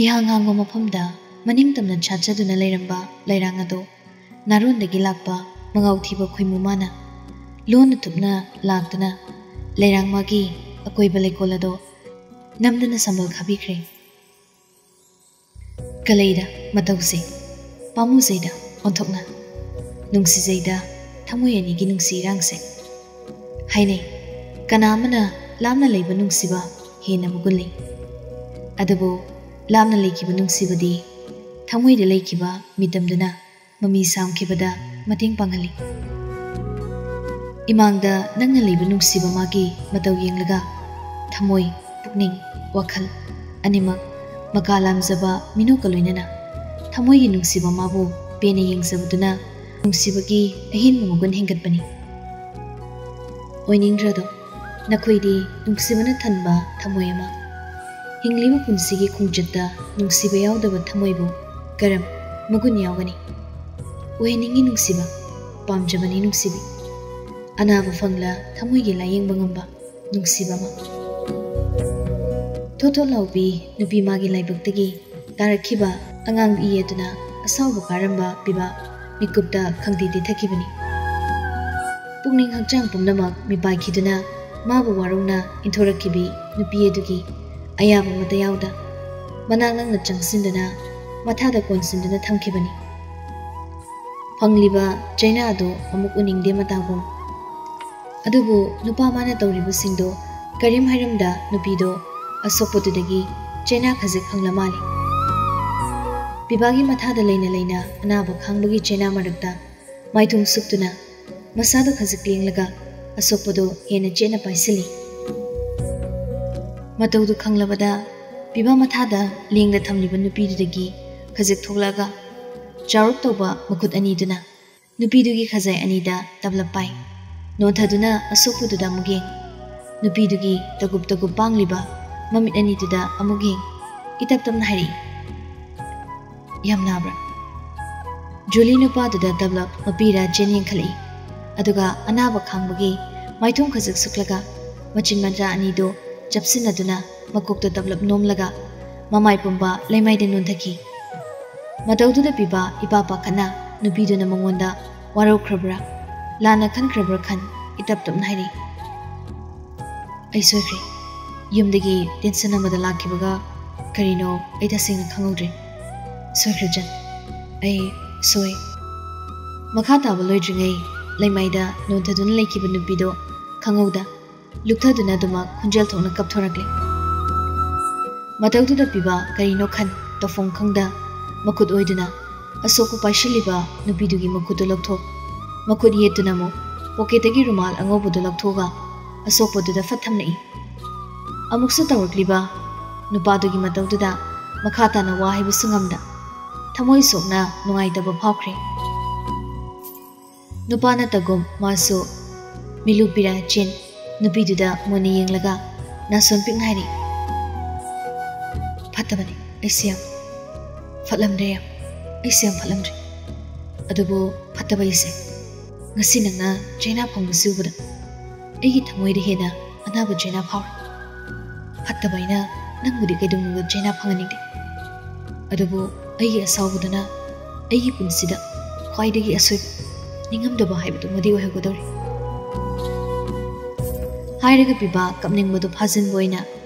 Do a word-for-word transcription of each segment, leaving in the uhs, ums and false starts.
ꯏꯍꯥꯡ ꯍꯥꯡꯕ ꯃꯐꯝꯗ ꯃꯅꯤꯡ ꯇꯝꯅ ꯁꯥꯠꯆꯗꯨꯅ ꯂꯩꯔꯝꯕ ꯂꯩꯔꯥꯡ ꯑꯗꯣ ꯅꯥꯔꯣꯟꯗꯒꯤ ꯂꯥꯛꯄ ꯃꯉꯥꯎ ꯊꯤꯕ ꯈꯣꯏꯃꯨ ꯃꯥꯅ ꯂꯣꯟꯅ ꯊꯨꯞꯅ ꯂꯥꯛꯇꯨꯅ ꯂꯩꯔꯥꯡ ꯃꯥꯒꯤ ꯑꯀꯣꯏꯕ ꯂꯩꯀꯣꯜ ꯑꯗꯣ ꯅꯝꯗꯅ ꯁꯝꯕꯜ ꯈꯥꯕꯤꯈ꯭ꯔꯦ꯫ ꯀꯂꯩꯗ ꯃꯇꯧꯁꯦ ꯄꯥꯝꯃꯨꯖꯩꯗ ꯑꯣꯟꯊꯣꯛꯅ ꯅꯨꯡꯁꯤꯖꯩꯗ ꯊꯃꯣꯏ ꯑꯅꯤꯒꯤ ꯅꯨꯡꯁꯤ ꯏꯔꯥꯡꯁꯦ꯫ ꯍꯥꯏꯅꯩ, ꯀꯅꯥ ꯑꯃꯅ ꯂꯥꯞꯅ ꯂꯩꯕ ꯅꯨꯡꯁꯤꯕ ꯍꯦꯟꯅ ꯃꯒꯨꯟ ꯂꯩ꯫ ꯑꯗꯨꯕꯨ ꯂꯥꯞꯅ ꯂꯩꯈꯤꯕ ꯅꯨꯡꯁꯤꯕꯗꯤ ꯊꯃꯣꯏꯗ ꯂꯩꯈꯤꯕ ꯃꯤꯇꯝꯗꯨꯅ ꯃꯃꯤ ꯁꯥꯝꯈꯤꯕꯗ ꯃꯇꯦꯡ ꯄꯥꯡꯍꯜꯂꯤ꯫ ꯏꯃꯥꯡꯗ ꯅꯪꯅ ꯂꯩꯕ ꯅꯨꯡꯁꯤꯕ ꯃꯥꯒꯤ ꯃꯇꯧ ꯌꯦꯡꯂꯒ ꯊꯃꯣꯏ, ꯄꯨꯛꯅꯤꯡ, ꯋꯥꯈꯜ ꯑꯅꯤꯃꯛ ꯃꯀꯥ ꯂꯥꯝꯖꯕ ꯃꯤꯅꯣꯛꯀ ꯂꯣꯏꯅꯅ ꯊꯃꯣꯏꯒꯤ ꯅꯨꯡꯁꯤꯕ ꯃꯥꯕꯨ ꯄꯦꯟꯅ ꯌꯦꯡꯖꯕꯗꯨꯅ ꯅꯨꯡꯁꯤꯕꯒꯤ ꯑꯍꯦꯟꯕ ꯃꯒꯨꯟ ꯍꯦꯟꯒꯠꯄꯅꯤ꯫ ꯑꯣꯏꯅꯤꯡꯗ꯭ꯔꯗꯣ? ꯅꯈꯣꯏꯗꯤ ꯅꯨꯡꯁꯤꯕꯅ ꯊꯟꯕ ꯊꯃꯣꯏ ꯑꯃ꯫ ꯍꯤꯡꯂꯤꯕ ꯄꯨꯟꯁꯤꯒꯤ ꯈꯣꯡꯆꯠꯇ ꯅꯨꯡꯁꯤꯕ ꯌꯥꯎꯗꯕ ꯊꯃꯣꯏꯕꯨ ꯀꯔꯝ ꯃꯒꯨꯟ ꯌꯥꯎꯒꯅꯤ? ꯑꯣꯏꯍꯟꯅꯤꯡꯉꯤ ꯅꯨꯡꯁꯤꯕ, ꯄꯥꯝꯖꯕꯅꯤ ꯅꯨꯡꯁꯤꯕꯤ꯫ ꯑꯅꯥꯕ ꯐꯪꯂ ꯊꯃꯣꯏꯒꯤ ꯂꯥꯌꯦꯡꯕ ꯉꯝꯕ ꯅꯨꯡꯁꯤꯕ ꯑꯃ꯫ ꯊꯣꯠ ꯊꯣꯠ ꯂꯥꯎꯕꯤ ꯅꯨꯄꯤ ꯃꯥꯒꯤ ꯂꯥꯏꯕꯛꯇꯒꯤ ꯇꯥꯔꯛꯈꯤꯕ ꯑꯉꯥꯡꯕꯤ ꯏ ꯑꯗꯨꯅ ꯑꯁꯥꯎꯕ ꯀꯥꯔꯝꯕ ꯄꯤꯕ ꯃꯤꯀꯨꯞꯇ ꯈꯪꯗꯦ ꯇꯦꯊꯈꯤꯕꯅꯤ꯫ ꯄꯨꯛꯅꯤꯡ ꯍꯛꯆꯥꯡ ꯄꯨꯝꯅꯃꯛ ꯃꯤꯄꯥꯏꯈꯤꯗꯨꯅ ꯃꯥꯕꯨ ꯋꯥꯔꯧꯅ ꯏꯟꯊꯣꯔꯛꯈꯤꯕꯤ ꯅꯨꯄꯤ ꯑꯗꯨꯒꯤ ꯑꯌꯥꯕ ꯑꯃꯠꯇ ꯌꯥꯎꯗ ꯃꯅꯥꯛ ꯅꯛꯅ ꯆꯪꯁꯤꯟꯗꯨꯅ ꯃꯊꯥꯗ ꯀꯣꯟꯁꯤꯟꯗꯨꯅ ꯊꯝꯈꯤꯕꯅꯤ꯫ ꯐꯪꯂꯤꯕ ꯆꯩꯅꯥ ꯑꯗꯨ ꯑꯃꯨꯛ ꯎꯅꯤꯡꯗꯦ ꯃꯇꯥꯒꯨꯝ꯫ ꯑꯗꯨꯕꯨ ꯅꯨꯄꯥ ꯃꯥꯅ ꯇꯧꯔꯤꯕꯁꯤꯡꯗꯣ ꯀꯔꯤꯝ ꯍꯥꯏꯔꯝꯗ ꯅꯨꯄꯤꯗꯣ ꯑꯁꯣꯛꯄꯗꯨꯗꯒꯤ ꯆꯩꯅꯥ ꯈꯖꯤꯛ ꯐꯪꯂ ꯃꯥꯜꯂꯤ꯫ ꯄꯤꯕꯥꯒꯤ ꯃꯊꯥꯗ ꯂꯩꯅ ꯂꯩꯅ ꯑꯅꯥꯕ ꯈꯥꯡꯕꯒꯤ ꯆꯩꯅꯥ ꯃꯔꯛꯇ ꯃꯥꯏꯊꯣꯡ ꯁꯨꯞꯇꯨꯅ ꯃꯁꯥꯗꯣ ꯈꯖꯤꯛ ꯂꯦꯡꯂꯒ ꯑꯁꯣꯛꯄꯗꯣ ꯍꯦꯟꯅ ꯆꯦꯠꯅ ꯄꯥꯏꯁꯤꯜꯂꯤ꯫ ꯃꯇꯧꯗꯨ ꯈꯪꯂꯕꯗ ꯄꯤꯕꯥ ꯃꯊꯥꯗ ꯂꯦꯡꯗ ꯊꯝꯂꯤꯕ ꯅꯨꯄꯤꯗꯨꯗꯒꯤ ꯈꯖꯤꯛ ꯊꯣꯛꯂꯛꯑꯒ ꯆꯥꯎꯔꯞ ꯇꯧꯕ ꯃꯈꯨꯠ ꯑꯅꯤꯗꯨꯅ ꯅꯨꯄꯤꯗꯨꯒꯤ ꯈꯖꯥꯏ ꯑꯅꯤꯗ ꯇꯞꯂꯞ ꯄꯥꯏ꯫ ꯅꯣꯟꯊꯗꯨꯅ ꯑꯁꯣꯛꯄꯗꯨꯗ ꯑꯃꯨꯛ ꯌꯦꯡ꯫ ꯅꯨꯄꯤꯗꯨꯒꯤ ꯇꯒꯨꯞ ꯇꯒꯨꯞ ꯄꯥꯡꯂꯤꯕ ꯃꯃꯤꯠ ꯑꯅꯤꯗꯨꯗ ꯑꯃꯨꯛ ꯌꯦꯡ꯫ ꯏꯇꯞ ꯇꯞꯅ ꯍꯥꯏꯔꯛꯏ, "ꯌꯥꯝ ꯅꯥꯕ꯭ꯔꯥ?" ꯖꯨꯂꯤ ꯅꯨꯄꯥꯗꯨꯗ ꯇꯞꯂꯞ ꯃꯄꯤꯔ ꯆꯦꯟ ꯌꯦꯡꯈꯠꯂꯛꯏ꯫ ꯑꯗꯨꯒ ꯑꯅꯥꯕ ꯈꯥꯡꯕꯒꯤ ꯃꯥꯏꯊꯣꯡ ꯈꯖꯤꯛ ꯁꯨꯛꯂꯒ ꯃꯆꯤꯟ ꯃꯆꯥ ꯑꯅꯤꯗꯨ ꯆꯞꯁꯤꯟꯅꯗꯨꯅ ꯃꯀꯣꯛꯇ ꯇꯞꯂꯞ ꯅꯣꯝꯂꯒ ꯃꯃꯥꯏ ꯄꯨꯝꯕ ꯂꯩꯃꯥꯏꯗ ꯅꯣꯟꯊꯈꯤ꯫ ꯃꯇꯧꯗꯨꯗ ꯄꯤꯕꯥ ꯏꯄꯥ ꯄꯥꯈꯠꯅ ꯅꯨꯄꯤꯗꯨꯅ ꯃꯉꯣꯟꯗ ꯋꯥꯔꯧꯈ꯭ꯔꯕ꯭ꯔꯥ, ꯂꯥꯟꯅ ꯈꯟꯈ꯭ꯔꯕ꯭ꯔꯥ ꯈꯟ ꯏꯇꯞ ꯇꯞꯅ ꯍꯥꯏꯔꯛꯏ, "ꯑꯩ ꯁꯣꯏꯈ꯭ꯔꯦ꯫ ꯌꯨꯝꯗꯒꯤ ꯇꯦꯟꯁꯟ ꯑꯃꯗ ꯂꯥꯛꯈꯤꯕꯒ ꯀꯔꯤꯅꯣ ꯑꯩ ꯇꯁꯦꯡꯅ ꯈꯪꯍꯧꯗ꯭ꯔꯦ꯫ ꯁꯣꯏꯈ꯭ꯔꯦ ꯖꯟ꯫ ꯑꯩ ꯁꯣꯏ꯫" ꯃꯈꯥ ꯇꯥꯕ ꯂꯣꯏꯗ꯭ꯔꯤꯉꯩ ꯂꯩꯃꯥꯏꯗ ꯅꯣꯟꯊꯗꯨꯅ ꯂꯩꯈꯤꯕ ꯅꯨꯄꯤꯗꯣ ꯈꯪꯍꯧꯗ ꯂꯨꯛꯊꯗꯨꯅ ꯑꯗꯨꯃꯛ ꯈꯣꯟꯖꯦꯜ ꯊꯣꯛꯅ ꯀꯞꯊꯣꯔꯛꯂꯦ꯫ ꯃꯇꯧꯗꯨꯗ ꯄꯤꯕꯥ ꯀꯔꯤꯅꯣ ꯈꯟ ꯇꯧꯐꯝ ꯈꯪꯗ ꯃꯈꯨꯠ ꯑꯣꯏꯗꯨꯅ ꯑꯁꯣꯛꯄ ꯄꯥꯏꯁꯤꯜꯂꯤꯕ ꯅꯨꯄꯤꯗꯨꯒꯤ ꯃꯈꯨꯠꯇꯨ ꯂꯧꯊꯣꯛ, ꯃꯈꯨꯠ ꯌꯦꯠꯇꯨꯅ ꯑꯃꯨꯛ ꯄꯣꯀꯦꯠꯇꯒꯤ ꯔꯨꯃꯥꯜ ꯑꯉꯧꯕꯗꯨ ꯂꯧꯊꯣꯛꯑꯒ ꯑꯁꯣꯛꯄꯗꯨꯗ ꯐꯠ ꯊꯝꯂꯛꯏ꯫ ꯑꯃꯨꯛꯁꯨ ꯇꯧꯔꯛꯂꯤꯕ ꯅꯨꯄꯥꯗꯨꯒꯤ ꯃꯇꯧꯗꯨꯗ ꯃꯈꯥ ꯇꯥꯅ ꯋꯥ ꯍꯥꯏꯕꯁꯨ ꯉꯝꯗ ꯊꯃꯣꯏ ꯁꯣꯛꯅ ꯅꯨꯡꯉꯥꯏꯇꯕ ꯐꯥꯎꯈ꯭ꯔꯦ꯫ ꯅꯨꯄꯥ ꯅꯠꯇꯒꯨꯝ ꯃꯥꯁꯨ ꯃꯤꯂꯨ ꯄꯤꯔꯥ ꯆꯦꯟ ꯅꯨꯄꯤꯗꯨꯗ ꯃꯨꯟꯅ ꯌꯦꯡꯂꯒ ꯅꯥꯁꯣꯟ ꯄꯤꯛꯅ ꯍꯥꯏꯔꯛꯏ, "ꯐꯠꯇꯕꯅꯤ, ꯑꯩꯁꯦ ꯌꯥꯝ ꯐꯠꯂꯝꯗ꯭ꯔꯦ, ꯌꯥꯝ, ꯑꯩꯁꯦ ꯌꯥꯝ ꯐꯠꯂꯝꯗ꯭ꯔꯦ꯫ ꯑꯗꯨꯕꯨ ꯐꯠꯇꯕ ꯑꯩꯁꯦ ꯉꯁꯤ ꯅꯪꯅ ꯆꯩꯅꯥ ꯐꯪꯕꯁꯤ ꯎꯕꯗ ꯑꯩꯒꯤ ꯊꯃꯣꯏꯗ ꯍꯦꯟꯅ ꯑꯅꯥꯕ ꯆꯩꯅꯥ ꯐꯥꯎꯔꯦ꯫ ꯐꯠꯇꯕ ꯑꯩꯅ ꯅꯪꯕꯨꯗꯤ ꯀꯩꯗꯧꯅꯨꯡꯗ ꯆꯩꯅꯥ ꯐꯪꯍꯟꯅꯤꯡꯗꯦ꯫ ꯑꯗꯨꯕꯨ ꯑꯩꯒꯤ ꯑꯁꯥꯎꯕꯗꯨꯅ ꯑꯩꯒꯤ ꯄꯨꯟꯁꯤꯗ ꯈ꯭ꯋꯥꯏꯗꯒꯤ ꯑꯁꯣꯏꯕ, ꯅꯤꯡꯉꯝꯗꯕ ꯍꯥꯏꯕꯗꯨꯃꯗꯤ ꯑꯣꯏꯍꯧꯒꯗꯧꯔꯤ꯫" ꯍꯥꯏꯔꯒ ꯄꯤꯕꯥ ꯀꯞꯅꯤꯡꯕꯗꯨ ꯐꯥꯖꯤꯟꯕ ꯑꯣꯏꯅ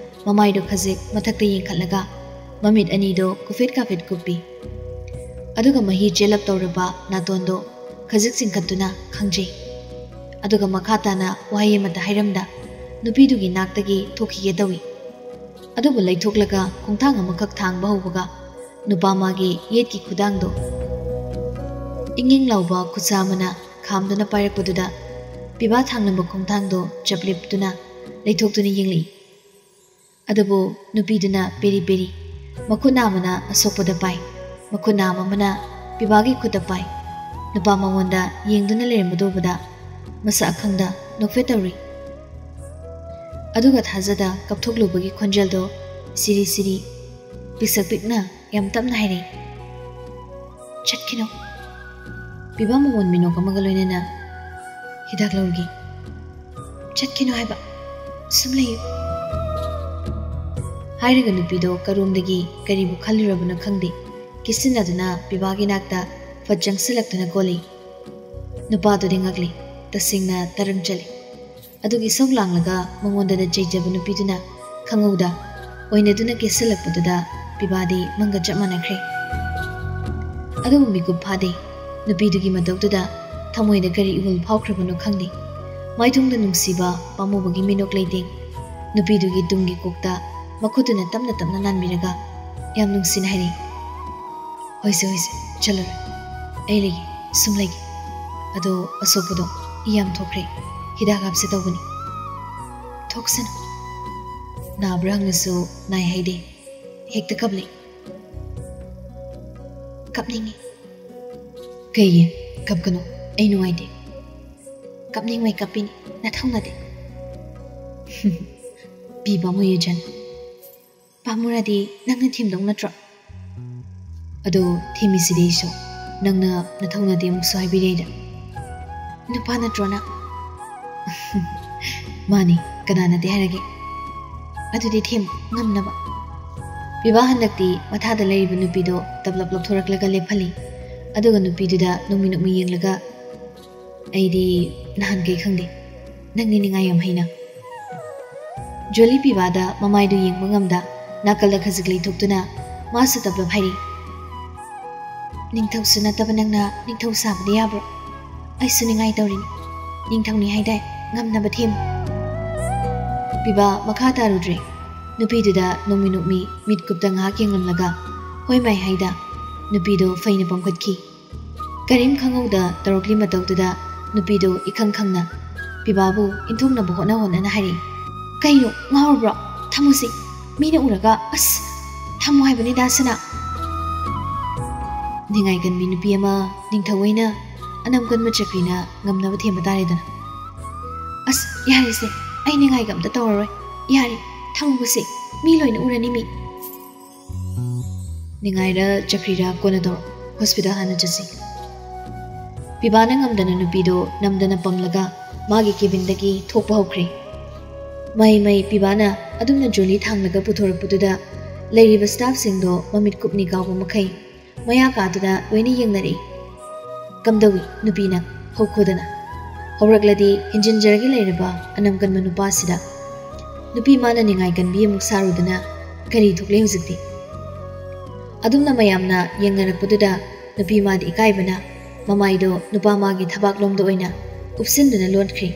ꯃꯃꯥꯏꯗꯨ ꯈꯖꯤꯛ ꯃꯊꯛꯇ ꯌꯦꯡꯈꯠꯂꯒ ꯃꯃꯤꯠ ꯑꯅꯤꯗꯨ ꯀꯨꯐꯦꯠ ꯀꯥꯐꯦꯠ ꯀꯨꯞꯄꯤ꯫ ꯑꯗꯨꯒ ꯃꯍꯤ ꯆꯦꯜꯂꯞ ꯇꯧꯔꯕ ꯅꯥꯇꯣꯟꯗꯨ ꯈꯖꯤꯛ ꯆꯤꯡꯈꯠꯇꯨꯅ ꯈꯪꯖꯩ꯫ ꯑꯗꯨꯒ ꯃꯈꯥ ꯇꯥꯅ ꯋꯥꯍꯩ ꯑꯃꯠꯇ ꯍꯥꯏꯔꯝꯗ ꯅꯨꯄꯤꯗꯨꯒꯤ ꯅꯥꯛꯇꯒꯤ ꯊꯣꯛꯈꯤꯒꯦ ꯇꯧꯏ꯫ ꯑꯗꯨꯕꯨ ꯂꯩꯊꯣꯛꯂꯒ ꯈꯣꯡꯊꯥꯡ ꯑꯃꯈꯛ ꯊꯥꯡꯕ ꯍꯧꯕꯒ ꯅꯨꯄꯥ ꯃꯥꯒꯤ ꯌꯦꯠꯀꯤ ꯈꯨꯗꯥꯡꯗꯣ ꯏꯪ ꯏꯪ ꯂꯥꯎꯕ ꯈꯨꯠꯁꯥ ꯑꯃꯅ ꯈꯥꯝꯗꯨꯅ ꯄꯥꯏꯔꯛꯄꯗꯨꯗ ꯄꯤꯕꯥ ꯊꯥꯡꯂꯝꯕ ꯈꯣꯡꯊꯥꯡꯗꯣ ꯆꯞ ꯂꯦꯞꯇꯨꯅ ꯂꯩꯊꯣꯛꯇꯨꯅ ꯌꯦꯡꯂꯛꯏ꯫ ꯑꯗꯨꯕꯨ ꯅꯨꯄꯤꯗꯨꯅ ꯄꯦꯔꯤ ꯄꯦꯔꯤ, ꯃꯈꯨꯠ ꯅꯥꯝꯃꯅ ꯑꯁꯣꯛꯄꯗ ꯄꯥꯏ, ꯃꯈꯨꯠ ꯅꯥꯝꯃ ꯑꯃꯅ ꯄꯤꯕꯥꯒꯤ ꯈꯨꯠꯇ ꯄꯥꯏ꯫ ꯅꯨꯄꯥ ꯃꯉꯣꯟꯗ ꯌꯦꯡꯗꯨꯅ ꯂꯩꯔꯝꯕꯗꯨ ꯎꯕꯗ ꯃꯁꯛ ꯑꯈꯪꯗ ꯅꯣꯛꯐꯦꯠ ꯇꯧꯔꯤ꯫ ꯑꯗꯨꯒ ꯊꯥꯖꯗ ꯀꯞꯊꯣꯛꯂꯨꯕꯒꯤ ꯈꯣꯟꯖꯦꯜꯗꯣ ꯁꯤꯔꯤ ꯁꯤꯔꯤ, ꯄꯤꯛꯁꯛ ꯄꯤꯛꯅ ꯌꯥꯝ ꯇꯞꯅ ꯍꯥꯏꯔꯛꯏ, "ꯆꯠꯈꯤꯅꯨ꯫" ꯄꯤꯕꯥ ꯃꯉꯣꯟ ꯃꯤꯅꯣꯛ ꯑꯃꯒ ꯂꯣꯏꯅꯅ, "ꯍꯤꯗꯥꯛ ꯂꯧꯔꯨꯒꯦ꯫" "ꯆꯠꯈꯤꯅꯨ ꯍꯥꯏꯕ, ꯁꯨꯝ ꯂꯩꯌꯨ꯫" ꯍꯥꯏꯔꯒ ꯅꯨꯄꯤꯗꯣ ꯀꯔꯣꯝꯗꯒꯤ ꯀꯔꯤꯕꯨ ꯈꯜꯂꯨꯔꯕꯅꯣ ꯈꯪꯗꯦ, ꯀꯤꯁꯤꯟꯅꯗꯨꯅ ꯄꯤꯕꯥꯒꯤ ꯅꯥꯛꯇ ꯐꯠ ꯆꯪꯁꯤꯜꯂꯛꯇꯨꯅ ꯀꯣꯜꯂꯤ꯫ ꯅꯨꯄꯥꯗꯨꯗꯤ ꯉꯛꯂꯤ, ꯇꯁꯦꯡꯅ ꯇꯔꯪ ꯆꯠꯂꯤ꯫ ꯑꯗꯨꯒꯤ ꯏꯁꯧ ꯂꯥꯡꯂꯒ ꯃꯉꯣꯟꯗꯗ ꯆꯩꯖꯕ ꯅꯨꯄꯤꯗꯨꯅ ꯈꯪꯍꯧꯗ ꯑꯣꯏꯅꯗꯨꯅ ꯀꯦꯁꯤꯜꯂꯛꯄꯗꯨꯗ ꯄꯤꯕꯥꯗꯤ ꯃꯪꯒ ꯆꯞ ꯃꯥꯟꯅꯈ꯭ꯔꯦ꯫ ꯑꯗꯨꯕꯨ ꯃꯤꯀꯨꯞ ꯐꯥꯗꯦ꯫ ꯅꯨꯄꯤꯗꯨꯒꯤ ꯃꯇꯧꯗꯨꯗ ꯊꯃꯣꯏꯗ ꯀꯔꯤ ꯏꯍꯨꯜ ꯐꯥꯎꯈ꯭ꯔꯕꯅꯣ ꯈꯪꯗꯦ꯫ ꯃꯥꯏꯊꯣꯡꯗ ꯅꯨꯡꯁꯤꯕ ꯄꯥꯝꯃꯨꯕꯒꯤ ꯃꯤꯅꯣꯛ ꯂꯩꯇꯦꯡ꯫ ꯅꯨꯄꯤꯗꯨꯒꯤ ꯇꯨꯡꯒꯤ ꯀꯣꯛꯇ ꯃꯈꯨꯠꯇꯨꯅ ꯇꯞꯅ ꯇꯞꯅ ꯅꯥꯟꯕꯤꯔꯒ ꯌꯥꯝ ꯅꯨꯡꯁꯤꯅ ꯍꯥꯏꯔꯛꯏ, "ꯍꯣꯏꯁꯦ, ꯍꯣꯏꯁꯦ, ꯆꯠꯂꯔꯣꯏ꯫ ꯑꯩ ꯂꯩꯒꯦ, ꯁꯨꯝ ꯂꯩꯒꯦ꯫ ꯑꯗꯣ ꯑꯁꯣꯛꯄꯗꯣ ꯏ ꯌꯥꯝ ꯊꯣꯛꯈ꯭ꯔꯦ꯫ ꯍꯤꯗꯥꯛ ꯍꯥꯞꯁꯦ ꯇꯧꯕꯅꯤ꯫" "ꯊꯣꯛꯁꯅꯨ꯫ ꯅꯥꯕ꯭ꯔꯥ ꯍꯪꯉꯁꯨ ꯅꯥꯏ ꯍꯥꯏꯗꯦ꯫ ꯍꯦꯛꯇ ꯀꯞꯂꯛꯏ꯫" "ꯀꯞꯅꯤꯡꯉꯤ꯫" "ꯀꯩꯒꯤ? ꯀꯞꯀꯅꯨ, ꯑꯩ ꯅꯨꯡꯉꯥꯏꯇꯦ꯫" "ꯀꯞꯅꯤꯡꯕꯩ ꯀꯞꯄꯤꯅꯤ, ꯅꯊꯧꯅꯗꯦ꯫" "ꯄꯤ ꯄꯥꯝꯃꯨꯏꯌꯦ ꯖꯟ꯫" "ꯄꯥꯝꯃꯨꯔꯗꯤ ꯅꯪꯅ ꯊꯦꯝꯗꯧ ꯅꯠꯇ꯭ꯔꯣ?" "ꯑꯗꯣ ꯊꯦꯝꯃꯤꯁꯤꯗꯤ ꯑꯩꯁꯨ, ꯅꯪꯅ ꯅꯊꯧꯅꯗꯦ ꯑꯃꯨꯛꯁꯨ ꯍꯥꯏꯕꯤꯔꯛꯏꯗ꯫ ꯅꯨꯄꯥ ꯅꯠꯇ꯭ꯔꯣ ꯅꯪ?" "ꯃꯥꯅꯤ, ꯀꯅꯥꯅꯗꯤ ꯍꯥꯏꯔꯒꯦ?" "ꯑꯗꯨꯗꯤ ꯊꯦꯝ ꯉꯝꯅꯕ꯫" ꯄꯤꯕꯥ ꯍꯟꯗꯛꯇꯤ ꯃꯊꯥꯗ ꯂꯩꯔꯤꯕ ꯅꯨꯄꯤꯗꯣ ꯇꯞꯂꯞ ꯂꯧꯊꯣꯔꯛꯂꯒ ꯂꯦꯞꯍꯜꯂꯤ꯫ ꯑꯗꯨꯒ ꯅꯨꯄꯤꯗꯨꯗ ꯅꯣꯛꯃꯤ ꯅꯣꯛꯃꯤ ꯌꯦꯡꯂꯒ, "ꯑꯩꯗꯤ ꯅꯍꯥꯟꯈꯩ ꯈꯪꯗꯦ, ꯅꯪꯗꯤ ꯅꯤꯡꯉꯥꯏ ꯌꯥꯝ ꯍꯩꯅ꯫" ꯖꯣꯂꯤ ꯄꯤꯕꯥꯗ ꯃꯃꯥꯏꯗꯨ ꯌꯦꯡꯕ ꯉꯝꯗ ꯅꯥꯀꯜꯗ ꯈꯖꯤꯛ ꯂꯩꯊꯣꯛꯇꯨꯅ ꯃꯥꯁꯨ ꯇꯞꯂꯞ ꯍꯥꯏꯔꯤ, "ꯅꯤꯡꯊꯧꯁꯨ ꯅꯠꯇꯕ ꯅꯪꯅ ꯅꯤꯡꯊꯧ ꯁꯥꯕꯗꯤ ꯌꯥꯕ꯭ꯔꯣ? ꯑꯩꯁꯨ ꯅꯤꯡꯉꯥꯏ ꯇꯧꯔꯤꯅꯤ꯫ ꯅꯤꯡꯊꯧꯅꯤ ꯍꯥꯏꯗꯥꯏ, ꯉꯝꯅꯕ ꯊꯦꯝꯃꯨ꯫" ꯄꯤꯕꯥ ꯃꯈꯥ ꯇꯥꯔꯨꯗ꯭ꯔꯦ꯫ ꯅꯨꯄꯤꯗꯨꯗ ꯅꯣꯛꯃꯤ ꯅꯣꯛꯃꯤ ꯃꯤꯠꯀꯨꯞꯇ ꯉꯥꯏꯍꯥꯛ ꯌꯦꯡꯂꯝꯂꯒ ꯍꯣꯏ ꯃꯥꯏ ꯍꯥꯏꯗ ꯅꯨꯄꯤꯗꯨ ꯐꯩꯅ ꯄꯝꯈꯠꯈꯤ꯫ ꯀꯔꯤꯝ ꯈꯪꯍꯧꯗ ꯇꯧꯔꯛꯂꯤ ꯃꯇꯧꯗꯨꯗ ꯅꯨꯄꯤꯗꯨ ꯏꯈꯪ ꯈꯪꯅ ꯄꯤꯕꯥꯕꯨ ꯏꯟꯊꯣꯛꯅꯕ ꯍꯣꯠꯅ ꯍꯣꯠꯅꯅ ꯍꯥꯏꯔꯛꯏ, "ꯀꯩꯅꯣ, ꯉꯥꯎꯔꯕ꯭ꯔꯣ? ꯊꯝꯃꯨꯁꯤ, ꯃꯤꯅ ꯎꯔꯒ꯫ ꯑꯁ, ꯊꯝꯃꯨ ꯍꯥꯏꯕꯅꯤꯗ ꯁꯅꯥ꯫" ꯅꯤꯡꯉꯥꯏ ꯀꯟꯕꯤ ꯅꯨꯄꯤ ꯑꯃ ꯅꯤꯡꯊꯧ ꯑꯣꯏꯅ ꯑꯅꯝ ꯀꯟꯕ ꯆꯀ꯭ꯔꯤꯅ ꯉꯝꯅꯕ ꯊꯦꯝꯕ ꯇꯥꯔꯦꯗꯅ꯫ "ꯑꯁ, ꯌꯥꯔꯦꯁꯦ, ꯑꯩ ꯅꯤꯡꯉꯥꯏꯒ ꯑꯝꯇ ꯇꯧꯔꯔꯣꯏ꯫ ꯌꯥꯔꯦ, ꯊꯝꯃꯨꯁꯦ, ꯃꯤ ꯂꯣꯏꯅ ꯎꯔꯅꯤ ꯃꯤ꯫" "ꯅꯤꯡꯉꯥꯏꯔ ꯆꯀ꯭ꯔꯤꯔ ꯀꯣꯟꯅ ꯇꯧꯔꯣ, ꯍꯣꯁꯄꯤꯇꯥꯜ ꯍꯥꯟꯅ ꯆꯠꯁꯤ꯫" ꯄꯤꯕꯥꯅ ꯉꯝꯗꯅ ꯅꯨꯄꯤꯗꯣ ꯅꯝꯗꯅ ꯄꯝꯂꯒ ꯃꯥꯒꯤ ꯀꯦꯕꯤꯟꯗꯒꯤ ꯊꯣꯛꯄ ꯍꯧꯈ꯭ꯔꯦ꯫ ꯃꯩ ꯃꯩ ꯄꯤꯕꯥꯅ ꯑꯗꯨꯝꯅ ꯖꯣꯂꯤ ꯊꯥꯡꯂꯒ ꯄꯨꯊꯣꯔꯛꯄꯗꯨꯗ ꯂꯩꯔꯤꯕ staffꯁꯤꯡꯗꯣ ꯃꯃꯤꯠ ꯀꯨꯞꯅꯤ ꯀꯥꯎꯕ ꯃꯈꯩ ꯃꯌꯥ ꯀꯥꯗꯨꯅ ꯂꯣꯏꯅ ꯌꯦꯡꯅꯔꯛꯏ꯫ "ꯀꯝꯗꯧꯏ ꯅꯨꯄꯤꯅ?" ꯍꯧꯈꯣꯗꯅ꯫ "ꯍꯧꯔꯛꯂꯗꯤ ꯍꯦꯟꯖꯤꯟꯖꯔꯒꯦ ꯂꯩꯔꯕ ꯑꯅꯝ ꯀꯟꯕ ꯅꯨꯄꯥꯁꯤꯗ꯫ ꯅꯨꯄꯤ ꯃꯥꯅ ꯅꯤꯡꯉꯥꯏ ꯀꯟꯕꯤ ꯑꯃꯨꯛ ꯁꯥꯔꯨꯗꯅ ꯀꯔꯤ ꯊꯣꯛꯂꯦ ꯍꯧꯖꯤꯛꯇꯤ?" ꯑꯗꯨꯝꯅ ꯃꯌꯥꯝꯅ ꯌꯦꯡꯅꯔꯛꯄꯗꯨꯗ ꯅꯨꯄꯤ ꯃꯥꯗꯤ ꯏꯀꯥꯏꯕꯅ ꯃꯃꯥꯏꯗꯣ ꯅꯨꯄꯥ ꯃꯥꯒꯤ ꯊꯕꯥꯛꯂꯣꯝꯗ ꯑꯣꯏꯅ ꯎꯞꯁꯤꯟꯗꯨꯅ ꯂꯣꯟꯈ꯭ꯔꯤ꯫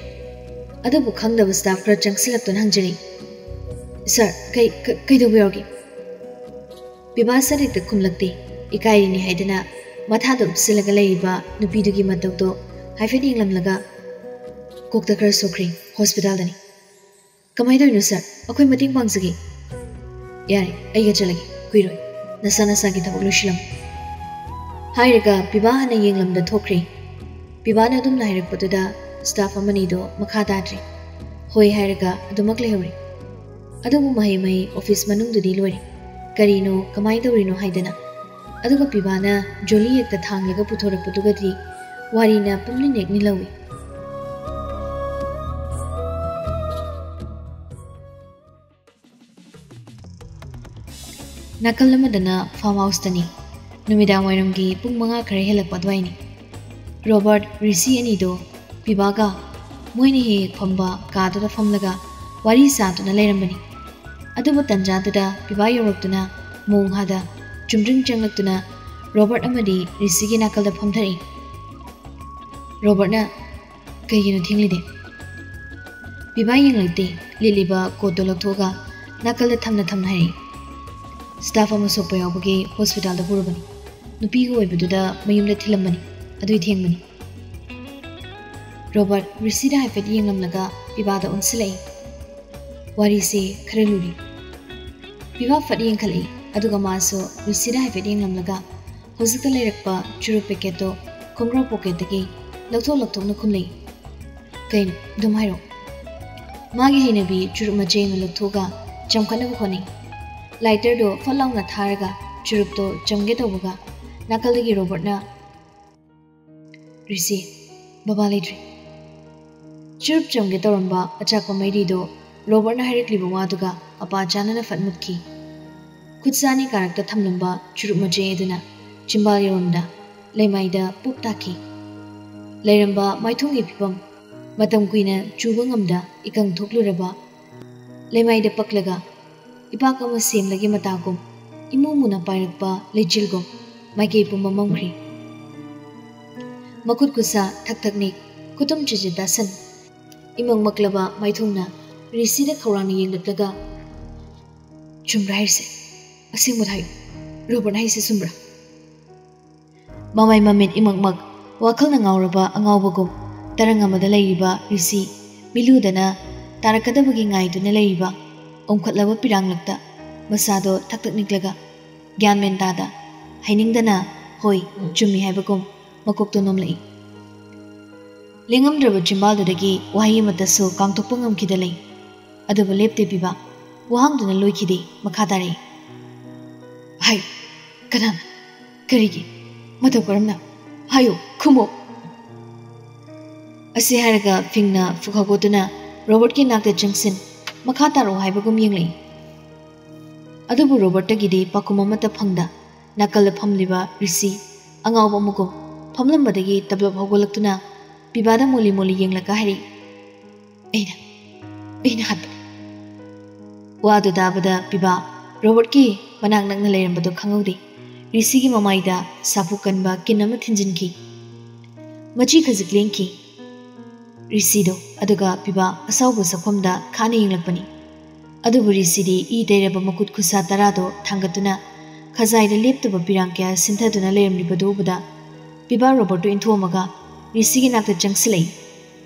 ꯑꯗꯨꯕꯨ ꯈꯪꯗꯕ staff ꯈꯔ ꯆꯪꯁꯤꯜꯂꯛꯇꯨꯅ ꯍꯪꯖꯔꯤ, "Sir, ꯀꯩ, ꯀ-, ꯀꯩꯗꯧꯕ ꯌꯥꯎꯔꯒꯦ?" ꯄꯤꯕꯥ ꯁꯔꯤꯛꯇ ꯈꯨꯝꯂꯛꯇꯦ꯫ ꯏꯀꯥꯏꯔꯤꯅꯤ ꯍꯥꯏꯗꯅ ꯃꯊꯥꯗ ꯎꯞꯁꯤꯜꯂꯒ ꯂꯩꯔꯤꯕ ꯅꯨꯄꯤꯗꯨꯒꯤ ꯃꯇꯧꯗꯣ ꯍꯥꯏꯐꯦꯠ ꯌꯦꯡꯂꯝꯂꯒ, "ꯀꯣꯛꯇ ꯈꯔ ꯁꯣꯛꯈ꯭ꯔꯦ, hospitalꯗꯅꯤ꯫" "ꯀꯃꯥꯏꯅ ꯇꯧꯔꯤꯅꯣ sir? ꯑꯩꯈꯣꯏ ꯃꯇꯦꯡ ꯄꯥꯡꯖꯒꯦ꯫" "ꯌꯥꯔꯦ, ꯑꯩꯒ ꯆꯠꯂꯒꯦ, ꯀꯨꯏꯔꯣꯏ꯫ ꯅꯁꯥ ꯅꯁꯥꯒꯤ ꯊꯕꯛ ꯂꯣꯏꯁꯤꯜꯂꯝꯃꯨ꯫" ꯍꯥꯏꯔꯒ ꯄꯤꯕꯥ ꯍꯥꯟꯅ ꯌꯦꯡꯂꯝꯗ ꯊꯣꯛꯈ꯭ꯔꯦ꯫ ꯄꯤꯕꯥꯅ ꯑꯗꯨꯝꯅ ꯍꯥꯏꯔꯛꯄꯗꯨꯗ staff ꯑꯃꯅꯤꯗꯣ ꯃꯈꯥ ꯇꯥꯗ꯭ꯔꯦ꯫ ꯍꯣꯏ ꯍꯥꯏꯔꯒ ꯑꯗꯨꯃꯛ ꯂꯩꯍꯧꯔꯦ꯫ ꯑꯗꯨꯕꯨ ꯃꯍꯩ ꯃꯍꯩ office ꯃꯅꯨꯡꯗꯨꯗꯤ ꯂꯣꯏꯔꯦ꯫ ꯀꯔꯤꯅꯣ, ꯀꯃꯥꯏꯅ ꯇꯧꯔꯤꯅꯣ ꯍꯥꯏꯗꯅ꯫ ꯑꯗꯨꯒ ꯄꯤꯕꯥꯅ ꯖꯣꯂꯤ ꯍꯦꯛꯇ ꯊꯥꯡꯂꯒ ꯄꯨꯊꯣꯔꯛꯄꯗꯨꯒꯗꯤ ꯋꯥꯔꯤꯅ ꯄꯨꯝꯅꯤꯡ ꯍꯦꯛ ꯅꯤꯜꯍꯧꯏ꯫ ꯅꯥꯀꯜ ꯑꯃꯗꯅ farm houseꯇꯅꯤ꯫ ꯅꯨꯃꯤꯗꯥꯡ ꯋꯥꯏꯔꯝꯒꯤ ꯄꯨꯡ ꯃꯉꯥ ꯈꯔ ꯍꯦꯜꯂꯛꯄ ꯑꯗꯨꯋꯥꯏꯅꯤ꯫ ꯔꯣꯕꯔꯠ, ꯔꯤꯁꯤ ꯑꯅꯤꯗꯣ ꯄꯤꯕꯥꯒ ꯃꯣꯏꯅ ꯍꯦꯛ ꯍꯦꯛ ꯐꯝꯕ ꯀꯥꯗꯨꯗ ꯐꯝꯂꯒ ꯋꯥꯔꯤ ꯁꯥꯗꯨꯅ ꯂꯩꯔꯝꯕꯅꯤ꯫ ꯑꯗꯨꯕꯨ ꯇꯟꯖꯥꯗꯨꯗ ꯄꯤꯕꯥ ꯌꯧꯔꯛꯇꯨꯅ ꯃꯣꯡꯍꯥꯗ ꯆꯨꯝꯗ꯭ꯔꯤꯡ ꯆꯪꯂꯛꯇꯨꯅ ꯔꯣꯕꯔꯠ ꯑꯃꯗꯤ ꯔꯤꯁꯤꯒꯤ ꯅꯥꯀꯜꯗ ꯐꯝꯊꯔꯛꯏ꯫ ꯔꯣꯕꯔꯠꯅ, "ꯀꯩꯒꯤꯅꯣ ꯊꯦꯡꯂꯤꯗꯤ?" ꯄꯤꯕꯥ ꯌꯦꯡꯂꯛꯇꯦ꯫ ꯂꯤꯠꯂꯤꯕ coatꯇꯣ ꯂꯧꯊꯣꯛꯑꯒ ꯅꯥꯀꯜꯗ ꯊꯝꯅ ꯊꯝꯅ ꯍꯥꯏꯔꯛꯏ, "Staff ꯑꯃ ꯁꯣꯛꯄ ꯌꯥꯎꯕꯒꯤ hospitalꯗ ꯄꯨꯔꯨꯕꯅꯤ꯫ ꯅꯨꯄꯤꯒ ꯑꯣꯏꯕꯗꯨꯗ ꯃꯌꯨꯝꯗ ꯊꯤꯜꯂꯝꯕꯅꯤ꯫ ꯑꯗꯨꯏ ꯊꯦꯡꯕꯅꯤ꯫" ꯔꯣꯕꯔꯠ ꯔꯤꯁꯤꯗ ꯍꯥꯏꯐꯦꯠ ꯌꯦꯡꯂꯝꯂꯒ ꯄꯤꯕꯥꯗ ꯑꯣꯟꯁꯤꯜꯂꯛꯏ꯫ ꯋꯥꯔꯤꯁꯦ ꯈꯔ ꯂꯨꯔꯤ꯫ ꯄꯤꯕꯥ ꯐꯠ ꯌꯦꯡꯈꯠꯂꯛꯏ, ꯑꯗꯨꯒ ꯃꯥꯁꯨ ꯔꯤꯁꯤꯗ ꯍꯥꯏꯐꯦꯠ ꯌꯦꯡꯂꯝꯂꯒ ꯍꯧꯖꯤꯛꯇ ꯂꯩꯔꯛꯄ ꯆꯨꯔꯨꯞ packetꯇꯣ ꯈꯣꯡꯒ꯭ꯔꯥꯎ pocketꯇꯒꯤ ꯂꯧꯊꯣꯛ ꯂꯧꯊꯣꯛꯅ ꯈꯨꯝꯂꯛꯏ꯫ "ꯀꯩꯅꯣ? ꯑꯗꯨꯝ ꯍꯥꯏꯔꯛꯑꯣ꯫" ꯃꯥꯒꯤ ꯍꯩꯅꯕꯤ ꯆꯨꯔꯨꯞ ꯃꯆꯦ ꯑꯃ ꯂꯧꯊꯣꯛꯑꯒ ꯆꯝꯈꯠꯅꯕ ꯍꯣꯠꯅꯩ꯫ Lighterꯗꯣ ꯐꯠ ꯂꯥꯎꯅ ꯊꯥꯔꯒ ꯆꯨꯔꯨꯞꯇꯣ ꯆꯝꯒꯦ ꯇꯧꯕꯒ ꯅꯥꯀꯜꯗꯒꯤ ꯔꯣꯕꯔꯠꯅ, "ꯔꯤꯁꯤ, ꯕꯕꯥ ꯂꯩꯇ꯭ꯔꯦ꯫" ꯆꯨꯔꯨꯞ ꯆꯝꯒꯦ ꯇꯧꯔꯝꯕ ꯑꯆꯥꯛꯄ ꯃꯩꯔꯤꯗꯣ ꯔꯣꯕꯔꯠꯅ ꯍꯥꯏꯔꯛꯂꯤꯕ ꯋꯥꯗꯨꯒ ꯃꯄꯥ ꯆꯥꯅꯅ ꯐꯠ ꯃꯨꯠꯈꯤ꯫ ꯈꯨꯠꯁꯥ ꯑꯅꯤ ꯀꯥꯔꯛꯇ ꯊꯝꯂꯝꯕ ꯆꯨꯔꯨꯞ ꯃꯆꯦ ꯑꯗꯨꯅ ꯆꯤꯝꯕꯥꯜ ꯌꯧꯔꯝꯗ ꯂꯩꯃꯥꯏꯗ ꯄꯨꯞ ꯇꯥꯈꯤ꯫ ꯂꯩꯔꯝꯕ ꯃꯥꯏꯊꯣꯡꯒꯤ ꯐꯤꯕꯝ ꯃꯇꯝ ꯀꯨꯏꯅ ꯆꯨꯕ ꯉꯝꯗ ꯏꯀꯪ ꯊꯣꯛꯂꯨꯔꯕ ꯂꯩꯃꯥꯏꯗ ꯄꯛꯂꯒ ꯏꯄꯥꯛ ꯑꯃ ꯁꯦꯝꯂꯒꯦ ꯃꯇꯥꯒꯨꯝ ꯏꯃꯨ ꯃꯨꯅ ꯄꯥꯏꯔꯛꯄ ꯂꯩꯆꯤꯜꯒꯨꯝ ꯃꯥꯏꯀꯩ ꯄꯨꯝꯕ ꯃꯝꯈ꯭ꯔꯤ꯫ ꯃꯈꯨꯠ ꯈꯨꯠꯁꯥ ꯊꯛ ꯊꯛ ꯅꯤꯛ, ꯈꯨꯇꯨꯝ ꯆꯤꯖꯤꯠ ꯇꯥꯁꯟ, ꯏꯃꯪ ꯃꯛꯂꯕ ꯃꯥꯏꯊꯣꯡꯅ ꯔꯤꯁꯤꯗ ꯈꯧꯔꯥꯡꯅ ꯌꯦꯡꯂꯛꯂꯒ, "ꯆꯨꯝꯕ꯭ꯔꯥ ꯍꯥꯏꯔꯤꯁꯦ? ꯑꯁꯦꯡꯕꯗ ꯍꯥꯏꯌꯨ, ꯔꯣꯕꯔꯠꯅ ꯍꯥꯏꯔꯤꯁꯦ ꯆꯨꯝꯕ꯭ꯔꯥ?" ꯃꯃꯥꯏ ꯃꯃꯤꯠ ꯏꯃꯛꯃꯛ ꯋꯥꯈꯜꯅ ꯉꯥꯎꯔꯕ ꯑꯉꯥꯎꯕꯒꯨꯝ ꯇꯔꯪ ꯑꯃꯗ ꯂꯩꯔꯤꯕ ꯔꯤꯁꯤ ꯃꯤꯂꯨꯗꯅ ꯇꯥꯔꯛꯀꯗꯕꯒꯤ ꯉꯥꯏꯗꯨꯅ ꯂꯩꯔꯤꯕ ꯑꯣꯝꯈꯠꯂꯕ ꯄꯤꯔꯥꯡꯂꯛꯇ ꯃꯁꯥꯗꯣ ꯊꯛ ꯊꯛ ꯅꯤꯛꯂꯒ ꯒ꯭ꯌꯥꯟ ꯃꯦꯟ ꯇꯥꯗ ꯍꯥꯏꯅꯤꯡꯗꯅ "ꯍꯣꯏ, ꯆꯨꯝꯃꯤ" ꯍꯥꯏꯕꯒꯨꯝ ꯃꯀꯣꯛꯇꯣ ꯅꯣꯝꯂꯛꯏ꯫ ꯂꯦꯡꯉꯝꯗ꯭ꯔꯕ ꯆꯤꯝꯕꯥꯜꯗꯨꯗꯒꯤ ꯋꯥꯍꯩ ꯑꯃꯠꯇꯁꯨ ꯀꯥꯡꯊꯣꯛꯄ ꯉꯝꯈꯤꯗ ꯂꯩ꯫ ꯑꯗꯨꯕꯨ ꯂꯦꯞꯇꯦ ꯄꯤꯕ꯫ ꯋꯥꯍꯪꯗꯨꯅ ꯂꯣꯏꯈꯤꯗꯦ, ꯃꯈꯥ ꯇꯥꯔꯛꯏ꯫ "ꯍꯥꯏ, ꯀꯅꯥꯅ? ꯀꯔꯤꯒꯤ? ꯃꯇꯧ ꯀꯔꯝꯅ? ꯍꯥꯏꯌꯨ, ꯈꯨꯝꯃꯨ!" ꯑꯁꯤ ꯍꯥꯏꯔꯒ ꯐꯤꯡꯅ ꯐꯨꯛ ꯍꯧꯒꯠꯇꯨꯅ ꯔꯣꯕꯔꯠꯀꯤ ꯅꯥꯛꯇ ꯆꯪꯁꯤꯟ, ꯃꯈꯥ ꯇꯥꯔꯛꯎ ꯍꯥꯏꯕꯒꯨꯝ ꯌꯦꯡꯂꯛꯏ꯫ ꯑꯗꯨꯕꯨ ꯔꯣꯕꯔꯠꯇꯒꯤꯗꯤ ꯄꯥꯎꯈꯨꯝ ꯑꯃꯠꯇ ꯐꯪꯗ, ꯅꯥꯀꯜꯗ ꯐꯝꯂꯤꯕ ꯔꯤꯁꯤ ꯑꯉꯥꯎꯕ ꯑꯃꯒꯨꯝ ꯐꯝꯂꯝꯕꯗꯒꯤ ꯇꯞꯂꯞ ꯍꯧꯒꯠꯂꯛꯇꯨꯅ ꯄꯤꯕꯥꯗ ꯃꯣꯂꯤ ꯃꯣꯂꯤ ꯌꯦꯡꯂꯒ ꯍꯥꯏꯔꯛꯏ, "ꯑꯩꯅ, ꯑꯩꯅ ꯍꯥꯠꯄꯅꯤ!" ꯋꯥꯗꯨ ꯇꯥꯕꯗ ꯄꯤꯕꯥ ꯔꯣꯕꯔꯠꯀꯤ ꯃꯅꯥꯛ ꯅꯛꯅ ꯂꯩꯔꯝꯕꯗꯨ ꯈꯪꯍꯧꯗꯦ꯫ ꯔꯤꯁꯤꯒꯤ ꯃꯃꯥꯏꯗ ꯁꯥꯐꯨ ꯀꯟꯕ ꯀꯤꯟ ꯑꯃ ꯊꯤꯟꯖꯤꯟꯈꯤ꯫ ꯃꯆꯤ ꯈꯖꯤꯛ ꯂꯦꯡꯈꯤ꯫ ꯔꯤꯁꯤꯗꯣ, ꯑꯗꯨꯒ ꯄꯤꯕꯥ ꯑꯁꯥꯎꯕ ꯁꯛꯐꯝꯗ ꯈꯥꯅ ꯌꯦꯡꯂꯛꯄꯅꯤ꯫ ꯑꯗꯨꯕꯨ ꯔꯤꯁꯤꯗꯤ ꯏ ꯇꯩꯔꯕ ꯃꯈꯨꯠ ꯈꯨꯠꯁꯥ ꯇꯔꯥꯗꯣ ꯊꯥꯡꯒꯠꯇꯨꯅ ꯈꯖꯥꯏꯗ ꯂꯦꯞꯇꯕ ꯄꯤꯔꯥꯡ ꯀꯌꯥ ꯁꯤꯟꯊꯗꯨꯅ ꯂꯩꯔꯝꯂꯤꯕꯗꯨ ꯎꯕꯗ ꯄꯤꯕꯥ ꯔꯣꯕꯔꯠꯇꯨ ꯏꯟꯊꯣꯛꯑꯝꯃꯒ ꯔꯤꯁꯤꯒꯤ ꯅꯥꯛꯇ ꯆꯪꯁꯤꯜꯂꯛꯏ꯫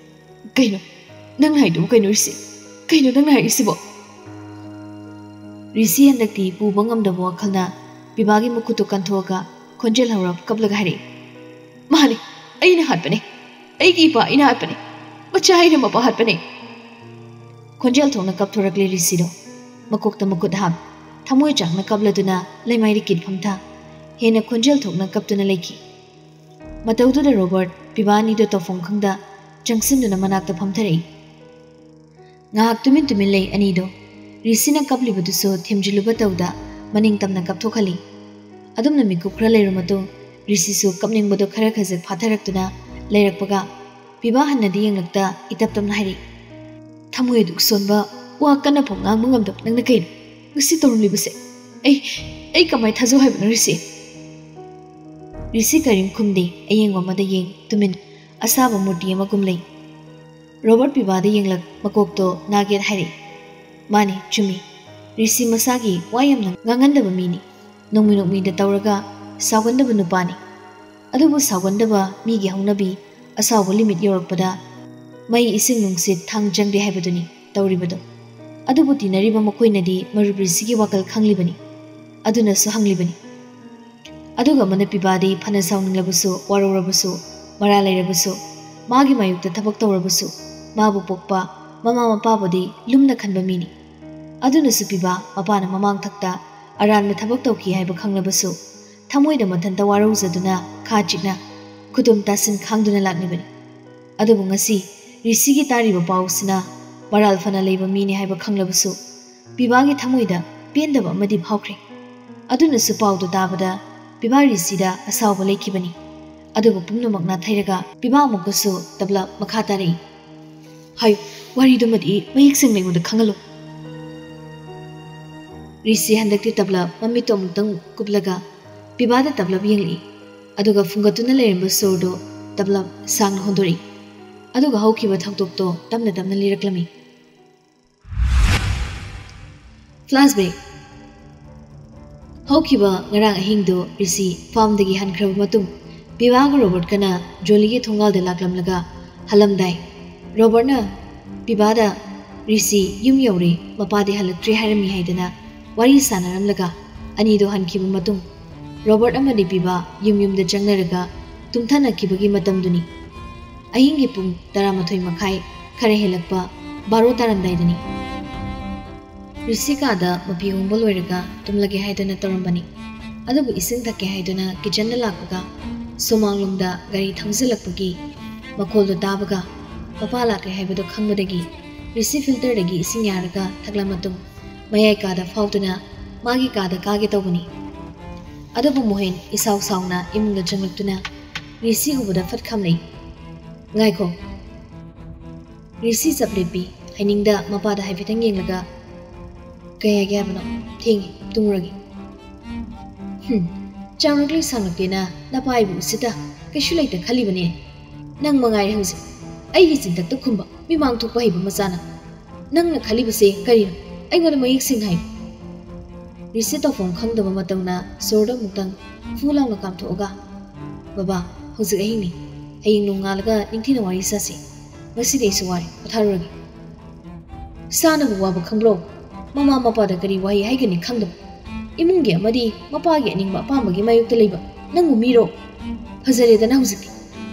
"ꯀꯩꯅꯣ ꯅꯪꯅ ꯍꯥꯏꯗꯨꯕꯨ? ꯀꯩꯅꯣ ꯔꯤꯁꯤ? ꯀꯩꯅꯣ ꯅꯪꯅ ꯍꯥꯏꯔꯤꯁꯤꯕꯣ?" ꯔꯤꯁꯤ ꯍꯟꯗꯛꯇꯤ ꯄꯨꯕ ꯉꯝꯗꯕ ꯋꯥꯈꯜꯅ ꯄꯤꯕꯥꯒꯤ ꯃꯈꯨꯠꯇꯨ ꯀꯟꯊꯣꯛꯑꯒ ꯈꯣꯟꯖꯦꯜ ꯍꯧꯔꯞ ꯀꯞꯂꯒ ꯍꯥꯏꯔꯛꯏ, "ꯃꯥꯅꯤ, ꯑꯩꯅ ꯍꯥꯠꯄꯅꯦ꯫ ꯑꯩꯒꯤ ꯏꯄꯥ ꯑꯩꯅ ꯍꯥꯠꯄꯅꯦ꯫ ꯃꯆꯥ ꯑꯩꯅ ꯃꯄꯥ ꯍꯥꯠꯄꯅꯦ!" ꯈꯣꯟꯖꯦꯜ ꯊꯣꯛꯅ ꯀꯞꯊꯣꯔꯛꯂꯦ ꯔꯤꯁꯤꯗꯣ꯫ ꯃꯀꯣꯛꯇ ꯃꯈꯨꯠ ꯍꯥꯞ, ꯊꯃꯣꯏ ꯆꯥꯛꯅ ꯀꯞꯂꯗꯨꯅ ꯂꯩꯃꯥꯏꯗ ꯀꯤꯠ ꯐꯝꯊ꯫ ꯍꯦꯟꯅ ꯈꯣꯟꯖꯦꯜ ꯊꯣꯛꯅ ꯀꯞꯇꯨꯅ ꯂꯩꯈꯤ꯫ ꯃꯇꯧꯗꯨꯗ ꯔꯣꯕꯔꯠ ꯄꯤꯕꯥ ꯑꯅꯤꯗꯨ ꯇꯧꯐꯝ ꯈꯪꯗ ꯆꯪꯁꯤꯟꯗꯨꯅ ꯃꯅꯥꯛꯇ ꯐꯝꯊꯔꯛꯏ꯫ ꯉꯥꯏꯍꯥꯛ ꯇꯨꯃꯤꯟ ꯇꯨꯃꯤꯟ ꯂꯩ ꯑꯅꯤꯗꯣ꯫ ꯔꯤꯁꯤꯅ ꯀꯞꯂꯤꯕꯗꯨꯁꯨ ꯊꯦꯝꯖꯤꯜꯂꯨꯕ ꯇꯧꯗ ꯃꯅꯤꯡ ꯇꯝꯅ ꯀꯞꯊꯣꯛꯍꯜꯂꯤ꯫ ꯑꯗꯨꯝꯅ ꯃꯤꯀꯨꯞ ꯈꯔ ꯂꯩꯔꯨ ꯃꯇꯨꯡ ꯔꯤꯁꯤꯁꯨ ꯀꯞꯅꯤꯡꯕꯗꯣ ꯈꯔ ꯈꯖꯤꯛ ꯐꯥꯊꯔꯛꯇꯨꯅ ꯂꯩꯔꯛꯄꯒ ꯄꯤꯕꯥ ꯍꯟꯅꯗꯤ ꯌꯦꯡꯂꯛꯇ ꯏꯇꯞ ꯇꯞꯅ ꯍꯥꯏꯔꯛꯏ, "ꯊꯃꯣꯏ ꯑꯗꯨꯛ ꯁꯣꯟꯕ, ꯋꯥ ꯀꯟꯅ ꯐꯥꯎ ꯉꯥꯡꯕ ꯉꯝꯗꯕ ꯅꯪꯅ ꯀꯩꯅꯣ ꯉꯁꯤ ꯇꯧꯔꯝꯂꯤꯕꯁꯦ? ꯑꯩ, ꯑꯩ ꯀꯃꯥꯏ ꯊꯥꯖꯧ ꯍꯥꯏꯕꯅꯣ ꯔꯤꯁꯤ?" ꯔꯤꯁꯤ ꯀꯔꯤꯝ ꯈꯨꯝꯗꯦ꯫ ꯑꯌꯦꯡꯕ ꯑꯃꯗ ꯌꯦꯡ ꯇꯨꯃꯤꯟ ꯑꯁꯥꯕ ꯃꯨꯔꯇꯤ ꯑꯃꯒꯨꯝ ꯂꯩ꯫ ꯔꯣꯕꯔꯠ ꯄꯤꯕꯥꯗ ꯌꯦꯡꯂꯛ ꯃꯀꯣꯛꯇꯣ ꯅꯥꯒꯦꯠ ꯍꯥꯏꯔꯛꯏ, "ꯃꯥꯅꯤ, ꯆꯨꯝꯃꯤ꯫ ꯔꯤꯁꯤ ꯃꯁꯥꯒꯤ ꯋꯥ ꯌꯥꯝꯅ ꯉꯥꯡꯒꯟꯗꯕ ꯃꯤꯅꯤ꯫ ꯅꯣꯡꯃꯤ ꯅꯣꯡꯃꯤꯗ ꯇꯧꯔꯒ ꯁꯥꯎꯒꯟꯗꯕ ꯅꯨꯄꯥꯅꯤ꯫ ꯑꯗꯨꯕꯨ ꯁꯥꯎꯒꯟꯗꯕ ꯃꯤꯒꯤ ꯍꯧꯅꯕꯤ ꯑꯁꯥꯎꯕ ꯂꯤꯃꯤꯠ ꯌꯧꯔꯛꯄꯗ ꯃꯩ ꯏꯁꯤꯡ ꯅꯨꯡꯁꯤꯠ ꯊꯥꯡ ꯆꯪꯗꯦ ꯍꯥꯏꯕꯗꯨꯅꯤ ꯇꯧꯔꯤꯕꯗꯣ꯫ ꯑꯗꯨꯕꯨ ꯇꯤꯟꯅꯔꯤꯕ ꯃꯈꯣꯏꯅꯗꯤ ꯃꯔꯨꯞ ꯔꯤꯁꯤꯒꯤ ꯋꯥꯈꯜ ꯈꯪꯂꯤꯕꯅꯤ꯫ ꯑꯗꯨꯅꯁꯨ ꯍꯪꯂꯤꯕꯅꯤ꯫ ꯑꯗꯨꯒ ꯑꯃꯅ ꯄꯤꯕꯥꯗꯤ ꯐꯅ ꯁꯥꯎꯅꯤꯡꯂꯕꯁꯨ, ꯋꯥꯔꯧꯔꯕꯁꯨ, ꯃꯔꯥꯜ ꯂꯩꯔꯕꯁꯨ, ꯃꯥꯒꯤ ꯃꯥꯌꯣꯛꯇ ꯊꯕꯛ ꯇꯧꯔꯕꯁꯨ, ꯃꯥꯕꯨ ꯄꯣꯛꯄ ꯃꯃꯥ ꯃꯄꯥꯕꯨꯗꯤ ꯂꯨꯝꯅ ꯈꯟꯕ ꯃꯤꯅꯤ꯫ ꯑꯗꯨꯅꯁꯨ ꯄꯤꯕꯥ ꯃꯄꯥꯅ ꯃꯃꯥꯡꯊꯛꯇ ꯑꯔꯥꯟꯕ ꯊꯕꯛ ꯇꯧꯈꯤ ꯍꯥꯏꯕ ꯈꯪꯂꯕꯁꯨ ꯊꯃꯣꯏꯗ ꯃꯊꯟꯇ ꯋꯥꯔꯧꯖꯗꯨꯅ ꯈꯥ ꯆꯤꯛꯅ ꯈꯨꯗꯨꯝ ꯇꯥꯁꯤꯟ ꯈꯥꯡꯗꯨꯅ ꯂꯥꯛꯂꯤꯕꯅꯤ꯫ ꯑꯗꯨꯕꯨ ꯉꯁꯤ ꯔꯤꯁꯤꯒꯤ ꯇꯥꯔꯤꯕ ꯄꯥꯎꯁꯤꯅ ꯃꯔꯥꯜ ꯐꯅ ꯂꯩꯕ ꯃꯤꯅꯤ ꯍꯥꯏꯕ ꯈꯪꯂꯕꯁꯨ ꯄꯤꯕꯥꯒꯤ ꯊꯃꯣꯏꯗ ꯄꯦꯟꯗꯕ ꯑꯃꯗꯤ ꯐꯥꯎꯈ꯭ꯔꯦ꯫ ꯑꯗꯨꯅꯁꯨ ꯄꯥꯎꯗꯨ ꯇꯥꯕꯗ ꯄꯤꯕꯥ ꯔꯤꯁꯤꯗ ꯑꯁꯥꯎꯕ ꯂꯩꯈꯤꯕꯅꯤ꯫ ꯑꯗꯨꯕꯨ ꯄꯨꯝꯅꯃꯛ ꯅꯥꯊꯩꯔꯒ ꯄꯤꯕꯥ ꯑꯃꯨꯛꯀꯁꯨ ꯇꯞꯂꯞ ꯃꯈꯥ ꯇꯥꯔꯛꯏ, "ꯍꯥꯏꯌꯨ, ꯋꯥꯔꯤꯗꯨꯃꯗꯤ ꯃꯌꯦꯛ ꯁꯦꯡꯅ ꯑꯩꯉꯣꯟꯗ ꯈꯪꯍꯜꯂꯨ꯫" ꯔꯤꯁꯤ ꯍꯟꯗꯛꯇꯤ ꯇꯞꯂꯞ ꯃꯃꯤꯠꯇꯣ ꯑꯃꯨꯛꯇꯪ ꯀꯨꯞꯂꯒ ꯄꯤꯕꯥꯗ ꯇꯞꯂꯞ ꯌꯦꯡꯂꯛꯏ꯫ ꯑꯗꯨꯒ ꯐꯨꯡꯒꯠꯇꯨꯅ ꯂꯩꯔꯝꯕ ꯁꯣꯔꯗꯣ ꯇꯞꯂꯞ ꯁꯥꯡꯅ ꯍꯣꯟꯗꯣꯔꯛꯏ꯫ ꯑꯗꯨꯒ ꯍꯧꯈꯤꯕ ꯊꯧꯗꯣꯛꯇꯣ ꯇꯞꯅ ꯇꯞꯅ ꯂꯤꯔꯛꯂꯝꯃꯤ꯫ Flashback꯫ ꯍꯧꯈꯤꯕ ꯉꯔꯥꯡ ꯑꯍꯤꯡꯗꯣ ꯔꯤꯁꯤ ꯐꯥꯔꯝꯗꯒꯤ ꯍꯟꯈ꯭ꯔꯕ ꯃꯇꯨꯡ ꯄꯤꯕꯥꯒ ꯔꯣꯕꯔꯠꯀꯅ ꯖꯣꯂꯤꯒꯤ ꯊꯣꯡꯒꯥꯜꯗ ꯂꯥꯛꯂꯝꯂꯒ ꯍꯜꯂꯝꯗꯥꯏ ꯔꯣꯕꯔꯠꯅ ꯄꯤꯕꯥꯗ ꯔꯤꯁꯤ ꯌꯨꯝ ꯌꯧꯔꯦ, ꯃꯄꯥꯗꯤ ꯍꯜꯂꯛꯇ꯭ꯔꯤ ꯍꯥꯏꯔꯝꯃꯤ ꯍꯥꯏꯗꯅ ꯋꯥꯔꯤ ꯁꯥꯟꯅꯔꯝꯂꯒ ꯑꯅꯤꯗꯣ ꯍꯟꯈꯤꯕ ꯃꯇꯨꯡ ꯔꯣꯕꯔꯠ ꯑꯃꯗꯤ ꯄꯤꯕꯥ ꯌꯨꯝ ꯌꯨꯝꯗ ꯆꯪꯅꯔꯒ ꯇꯨꯝꯊꯅꯈꯤꯕꯒꯤ ꯃꯇꯝꯗꯨꯅꯤ꯫ ꯑꯍꯤꯡꯒꯤ ꯄꯨꯡ ꯇꯔꯥꯃꯥꯊꯣꯏ ꯃꯈꯥꯏ ꯈꯔ ꯍꯦꯜꯂꯛꯄ ꯕꯥꯔꯣ ꯇꯥꯔꯝꯗꯥꯏꯗꯅꯤ꯫ ꯔꯤꯁꯤ ꯀꯥꯗ ꯃꯄꯤ ꯍꯣꯡꯕ ꯂꯣꯏꯔꯒ ꯇꯨꯝꯂꯒꯦ ꯍꯥꯏꯗꯨꯅ ꯇꯧꯔꯝꯕꯅꯤ꯫ ꯑꯗꯨꯕꯨ ꯏꯁꯤꯡ ꯊꯛꯀꯦ ꯍꯥꯏꯗꯨꯅ ꯀꯤꯆꯟꯗ ꯂꯥꯛꯄꯒ ꯁꯨꯃꯥꯡꯂꯣꯝꯗ ꯒꯥꯔꯤ ꯊꯧꯖꯤꯜꯂꯛꯄꯒꯤ ꯃꯈꯣꯜꯗꯨ ꯇꯥꯕꯒ ꯃꯄꯥ ꯂꯥꯛꯂꯦ ꯍꯥꯏꯕꯗꯨ ꯈꯪꯕꯗꯒꯤ ꯔꯤꯁꯤ ꯐꯤꯜꯇꯔꯗꯒꯤ ꯏꯁꯤꯡ ꯌꯥꯔꯒ ꯊꯛꯂ ꯃꯇꯨꯡ, ꯃꯌꯥꯏ ꯀꯥꯗ ꯐꯥꯎꯗꯨꯅ ꯃꯥꯒꯤ ꯀꯥꯗ ꯀꯥꯒꯦ ꯇꯧꯕꯅꯤ꯫ ꯑꯗꯨꯕꯨ ꯃꯣꯍꯦꯟ ꯏꯁꯥꯎ ꯁꯥꯎꯅ ꯏꯃꯨꯡꯗ ꯆꯪꯂꯛꯇꯨꯅ ꯔꯤꯁꯤ ꯎꯕꯗ ꯐꯠ ꯈꯥꯝꯂꯛꯏ꯫ "ꯉꯥꯏꯈꯣ!" ꯔꯤꯁꯤ ꯆꯞ ꯂꯦꯞꯄꯤ꯫ ꯍꯥꯏꯅꯤꯡꯗ ꯃꯄꯥꯗ ꯍꯥꯏꯐꯦꯠꯇꯪ ꯌꯦꯡꯂꯒ, "ꯀꯩ ꯍꯥꯏꯒꯦ ꯍꯥꯏꯕꯅꯣ? ꯊꯦꯡꯉꯦ, ꯇꯨꯝꯃꯨꯔꯒꯦ꯫" "ꯍꯨꯝ, ꯆꯥꯎꯔꯛꯂꯦ ꯁꯥꯡꯂꯛꯂꯦꯅ ꯅꯄꯥ ꯑꯩꯕꯨ ꯎꯁꯤꯠꯇ ꯀꯩꯁꯨ ꯂꯩꯇ ꯈꯜꯂꯤꯕꯅꯦ꯫ ꯅꯪ ꯃꯉꯥꯏꯔꯦ ꯍꯧꯖꯤꯛ ꯑꯩꯒꯤ ꯆꯤꯟꯊꯛꯇ ꯈꯨꯝꯕ, ꯃꯤꯃꯥꯡ ꯊꯣꯛꯄ ꯍꯩꯕ ꯃꯆꯥꯅ꯫ ꯅꯪꯅ ꯈꯜꯂꯤꯕꯁꯦ ꯀꯔꯤꯅꯣ? ꯑꯩꯉꯣꯟꯗ ꯃꯌꯦꯛ ꯁꯦꯡꯅ ꯍꯥꯏꯌꯨ꯫" ꯔꯤꯁꯤ ꯇꯧꯐꯝ ꯈꯪꯗꯕ ꯃꯇꯧꯅ ꯁꯣꯔꯗꯣ ꯑꯃꯨꯛꯇꯪ ꯐꯨ ꯂꯥꯎꯅ ꯀꯥꯝꯊꯣꯛꯑꯒ, "ꯕꯕꯥ, ꯍꯧꯖꯤꯛ ꯑꯍꯤꯡꯅꯤ꯫ ꯍꯌꯦꯡ ꯅꯣꯡꯉꯥꯜꯂꯒ ꯅꯤꯡꯊꯤꯅ ꯋꯥꯔꯤ ꯁꯥꯁꯤ꯫ ꯉꯁꯤꯗꯤ ꯑꯩꯁꯨ ꯋꯥꯔꯦ, ꯄꯣꯊꯥꯔꯨꯔꯒꯦ꯫" ꯏꯁꯥꯅꯕꯨ ꯋꯥꯕ ꯈꯪꯕ꯭ꯔꯣ? ꯃꯃꯥ ꯃꯄꯥꯗ ꯀꯔꯤ ꯋꯥꯍꯩ ꯍꯥꯏꯒꯅꯤ ꯈꯪꯗꯕ꯫ ꯏꯃꯨꯡꯒꯤ ꯑꯃꯗꯤ ꯃꯄꯥꯒꯤ ꯑꯅꯤꯡꯕ ꯑꯄꯥꯝꯕꯒꯤ ꯃꯥꯌꯣꯛꯇ ꯂꯩꯕ ꯅꯪꯕꯨ ꯃꯤꯔꯣ? ꯐꯖꯔꯦꯗꯅ ꯍꯧꯖꯤꯛꯇꯤ꯫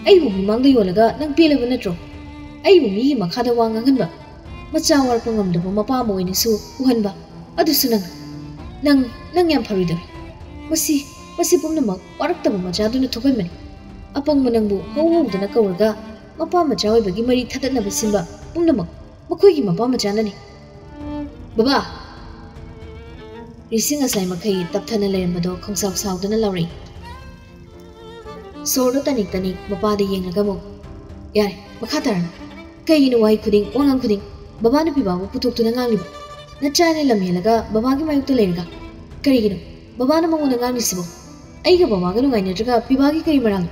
ꯑꯩꯕꯨ ꯃꯤꯃꯥꯡꯗ ꯌꯣꯜꯂꯒ ꯅꯪ ꯄꯦꯜꯂꯕ ꯅꯠꯇ꯭ꯔꯣ? ꯑꯩꯕꯨ ꯃꯤꯒꯤ ꯃꯈꯥꯗ ꯋꯥ ꯉꯥꯡꯍꯟꯕ꯫ ꯃꯆꯥ ꯋꯥꯔꯛꯄ ꯉꯝꯗꯕ ꯃꯄꯥ ꯑꯃ ꯑꯣꯏꯅꯁꯨ ꯎꯍꯟꯕ꯫ ꯑꯗꯨꯁꯨ ꯅꯪ, ꯅꯪ, ꯅꯪ ꯌꯥꯝ ꯐꯔꯣꯏꯗꯧꯔꯤ꯫ ꯃꯁꯤ, ꯃꯁꯤ ꯄꯨꯝꯅꯃꯛ ꯋꯥꯔꯛꯇꯕ ꯃꯆꯥꯗꯨꯅ ꯊꯣꯛꯍꯟꯕꯅꯤ꯫ ꯑꯄꯪꯕ ꯅꯪꯕꯨ ꯍꯧ ꯍꯧꯗꯅ ꯀꯧꯔꯒ ꯃꯄꯥ ꯃꯆꯥ ꯑꯣꯏꯕꯒꯤ ꯃꯔꯤ ꯊꯗꯠꯅꯕ ꯁꯤꯟꯕ ꯄꯨꯝꯅꯃꯛ ꯃꯈꯣꯏꯒꯤ ꯃꯄꯥ ꯃꯆꯥꯅꯅꯤ꯫ ꯕꯕꯥ! ꯔꯤꯁꯤ ꯉꯁꯥꯏ ꯃꯈꯩ ꯇꯞꯊꯅ ꯂꯩꯔꯝꯕꯗꯣ ꯈꯪꯁꯥꯎ ꯁꯥꯎꯗꯅ ꯂꯥꯎꯔꯛꯏ꯫ ꯁꯣꯔꯗꯣ ꯇꯅꯤꯛ ꯇꯅꯤꯛ ꯃꯄꯥꯗ ꯌꯦꯡꯂꯒ ꯑꯃꯨꯛ, "ꯌꯥꯔꯦ, ꯃꯈꯥ ꯇꯥꯔꯅꯨ꯫ ꯀꯩꯒꯤꯅꯣ ꯋꯥꯍꯩ ꯈꯨꯗꯤꯡ, ꯋꯥꯉꯥꯡ ꯈꯨꯗꯤꯡ ꯕꯕꯥꯅ ꯄꯤꯕꯥꯕꯨ ꯄꯨꯊꯣꯛꯇꯨꯅ ꯉꯥꯡꯂꯤꯕ? ꯅꯆꯥꯅ ꯂꯝ ꯍꯦꯜꯂꯒ ꯕꯕꯥꯒꯤ ꯃꯥꯌꯣꯛꯇ ꯂꯩꯔꯒ ꯀꯔꯤꯒꯤꯅꯣ ꯕꯕꯥꯅ ꯃꯉꯣꯟꯗ ꯉꯥꯡꯂꯤꯁꯤꯕꯣ? ꯑꯩꯒ ꯕꯕꯥꯒ ꯅꯨꯡꯉꯥꯏꯅꯗ꯭ꯔꯒ ꯄꯤꯕꯥꯒꯤ ꯀꯔꯤ ꯃꯔꯥꯜꯅꯣ?"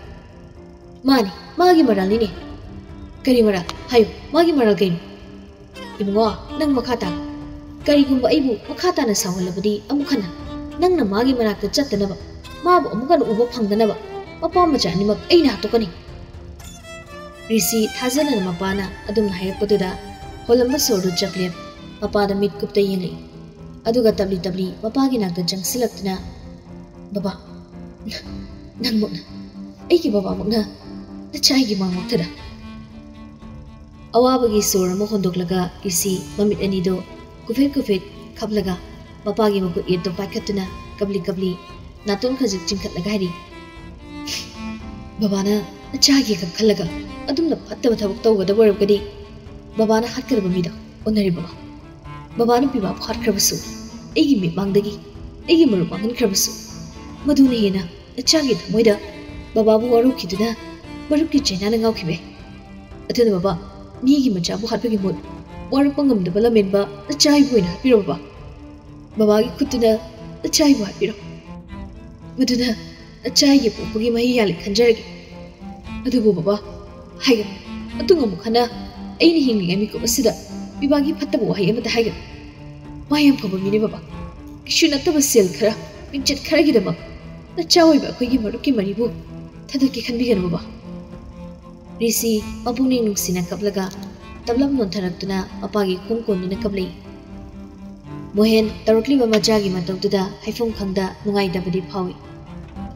"ꯃꯥꯅꯤ, ꯃꯥꯒꯤ ꯃꯔꯥꯜꯅꯤꯅꯦ꯫" "ꯀꯔꯤ ꯃꯔꯥꯜ? ꯍꯥꯏꯌꯨ, ꯃꯥꯒꯤ ꯃꯔꯥꯜ ꯀꯩꯅꯣ?" "ꯏꯕꯨꯡꯉꯣ, ꯅꯪ ꯃꯈꯥ ꯇꯥ꯫ ꯀꯔꯤꯒꯨꯝꯕ ꯑꯩꯕꯨ ꯃꯈꯥ ꯇꯥꯅ ꯁꯥꯎꯍꯜꯂꯕꯗꯤ ꯑꯃꯨꯛ ꯍꯟꯅ ꯅꯪꯅ ꯃꯥꯒꯤ ꯃꯅꯥꯛꯇ ꯆꯠꯇꯅꯕ, ꯃꯥꯕꯨ ꯑꯃꯨꯛ ꯍꯟꯅ ꯎꯕ ꯐꯪꯗꯅꯕ ꯃꯄꯥ ꯃꯆꯥ ꯑꯅꯤꯃꯛ ꯑꯩꯅ ꯍꯥꯠꯇꯣꯛꯀꯅꯤ꯫" ꯔꯤꯁꯤ ꯊꯥꯖꯅꯅ ꯃꯄꯥꯅ ꯑꯗꯨꯝꯅ ꯍꯥꯏꯔꯛꯄꯗꯨꯗ ꯍꯣꯜꯂꯝꯕ ꯁꯣꯔꯗꯨ ꯆꯞ ꯂꯦꯞ ꯃꯄꯥꯗ ꯃꯤꯠ ꯀꯨꯞꯇ ꯌꯦꯡꯂꯛꯏ꯫ ꯑꯗꯨꯒ ꯇꯞꯂꯤ ꯇꯞꯂꯤ ꯃꯄꯥꯒꯤ ꯅꯥꯛꯇ ꯆꯪꯁꯤꯜꯂꯛꯇꯨꯅ, "ꯕꯕꯥ, ꯅꯪꯃꯛꯅ, ꯑꯩꯒꯤ ꯕꯕꯥꯃꯛꯅ ꯅꯆꯥ ꯑꯩꯒꯤ ꯃꯥꯡ ꯃꯛꯇꯗ?" ꯑꯋꯥꯕꯒꯤ ꯁꯣꯔ ꯑꯃ ꯍꯣꯟꯗꯣꯛꯂꯒ ꯔꯤꯁꯤ ꯃꯃꯤꯠ ꯑꯅꯤꯗꯨ ꯀꯨꯐꯦꯠ ꯀꯨꯐꯦꯠ ꯈꯞꯂꯒ ꯃꯄꯥꯒꯤ ꯃꯈꯨꯠ ꯌꯦꯠꯇꯨ ꯄꯥꯏꯈꯠꯇꯨꯅ ꯀꯞꯂꯤ ꯀꯞꯂꯤ ꯅꯥꯇꯣꯟ ꯈꯖꯤꯛ ꯆꯤꯡꯈꯠꯂꯒ ꯍꯥꯏꯔꯤ, "ꯕꯕꯥꯅ ꯅꯆꯥꯒꯤ ꯈꯛ ꯈꯜꯂꯒ ꯑꯗꯨꯝꯅ ꯐꯠꯇꯕ ꯊꯕꯛ ꯇꯧꯒꯗꯕ ꯑꯣꯏꯔꯝꯒꯗꯤ ꯕꯕꯥꯅ ꯍꯥꯠꯀꯗꯕ ꯃꯤꯗꯣ ꯑꯣꯟꯅꯔꯦ ꯕꯕꯥ꯫ ꯕꯕꯥꯅ ꯄꯤꯕꯥꯕꯨ ꯍꯥꯠꯈ꯭ꯔꯕꯁꯨ, ꯑꯩꯒꯤ ꯃꯤꯠꯃꯥꯡꯗꯒꯤ ꯑꯩꯒꯤ ꯃꯔꯨꯞ ꯃꯥꯡꯍꯟꯈ꯭ꯔꯕꯁꯨ, ꯃꯗꯨꯅ ꯍꯦꯟꯅ ꯅꯆꯥꯒꯤ ꯊꯃꯣꯏꯗ ꯕꯕꯥꯕꯨ ꯋꯥꯔꯧꯈꯤꯗꯨꯅ ꯃꯔꯨꯞꯀꯤ ꯆꯩꯅꯥꯅ ꯉꯥꯎꯈꯤꯕ ꯌꯥꯏ꯫ ꯑꯗꯨꯅ ꯕꯕꯥ, ꯃꯤꯒꯤ ꯃꯆꯥꯕꯨ ꯍꯥꯠꯄꯒꯤ ꯃꯍꯨꯠ ꯋꯥꯔꯛꯄ ꯉꯝꯗꯕ ꯂꯝꯍꯦꯟꯕ ꯅꯆꯥ ꯑꯩꯕꯨ ꯑꯣꯏꯅ ꯍꯥꯠꯄꯤꯔꯣ ꯕꯕꯥ꯫ ꯕꯕꯥꯒꯤ ꯈꯨꯠꯇꯨꯅ ꯅꯆꯥ ꯑꯩꯕꯨ ꯍꯥꯠꯄꯤꯔꯣ꯫ ꯃꯗꯨꯅ ꯅꯆꯥ ꯑꯩꯒꯤ ꯄꯣꯛꯄꯒꯤ ꯃꯍꯩ ꯌꯥꯜꯂꯦ ꯈꯟꯖꯔꯒꯦ꯫ ꯑꯗꯨꯕꯨ ꯕꯕꯥ, ꯍꯥꯏꯒꯅꯨ, ꯃꯇꯨꯡ ꯑꯃꯨꯛ ꯍꯟꯅ ꯑꯩꯅ ꯍꯤꯡꯂꯤꯉꯩ ꯃꯤꯀꯨꯞ ꯑꯁꯤꯗ ꯄꯤꯕꯥꯒꯤ ꯐꯠꯇꯕ ꯋꯥꯍꯩ ꯑꯃꯠꯇ ꯍꯥꯏꯒꯅꯨ꯫ ꯃꯥ ꯌꯥꯝ ꯐꯕ ꯃꯤꯅꯦ ꯕꯕꯥ꯫ ꯀꯩꯁꯨ ꯅꯠꯇꯕ ꯁꯦꯜ ꯈꯔ, ꯃꯤꯡꯆꯠ ꯈꯔꯒꯤꯗꯃꯛ ꯅꯆꯥ ꯑꯣꯏꯕ ꯑꯩꯈꯣꯏꯒꯤ ꯃꯔꯨꯞꯀꯤ ꯃꯔꯤꯕꯨ ꯊꯥꯗꯣꯛꯀꯦ ꯈꯟꯕꯤꯒꯅꯨ ꯕꯕꯥ꯫ ꯔꯤꯁꯤ ꯃꯄꯨꯛꯅꯤꯡ ꯅꯨꯡꯁꯤꯅ ꯀꯞꯂꯒ ꯇꯞꯂꯞ ꯅꯣꯟꯊꯔꯛꯇꯨꯅ ꯃꯄꯥꯒꯤ ꯈꯣꯡ ꯀꯣꯟꯗꯨꯅ ꯀꯞꯂꯛꯏ꯫ ꯃꯣꯍꯦꯟ ꯇꯧꯔꯛꯂꯤꯕ ꯃꯆꯥꯒꯤ ꯃꯇꯧꯗꯨꯗ ꯍꯥꯏꯐꯝ ꯈꯪꯗ ꯅꯨꯡꯉꯥꯏꯇꯕꯗꯤ ꯐꯥꯎꯏ꯫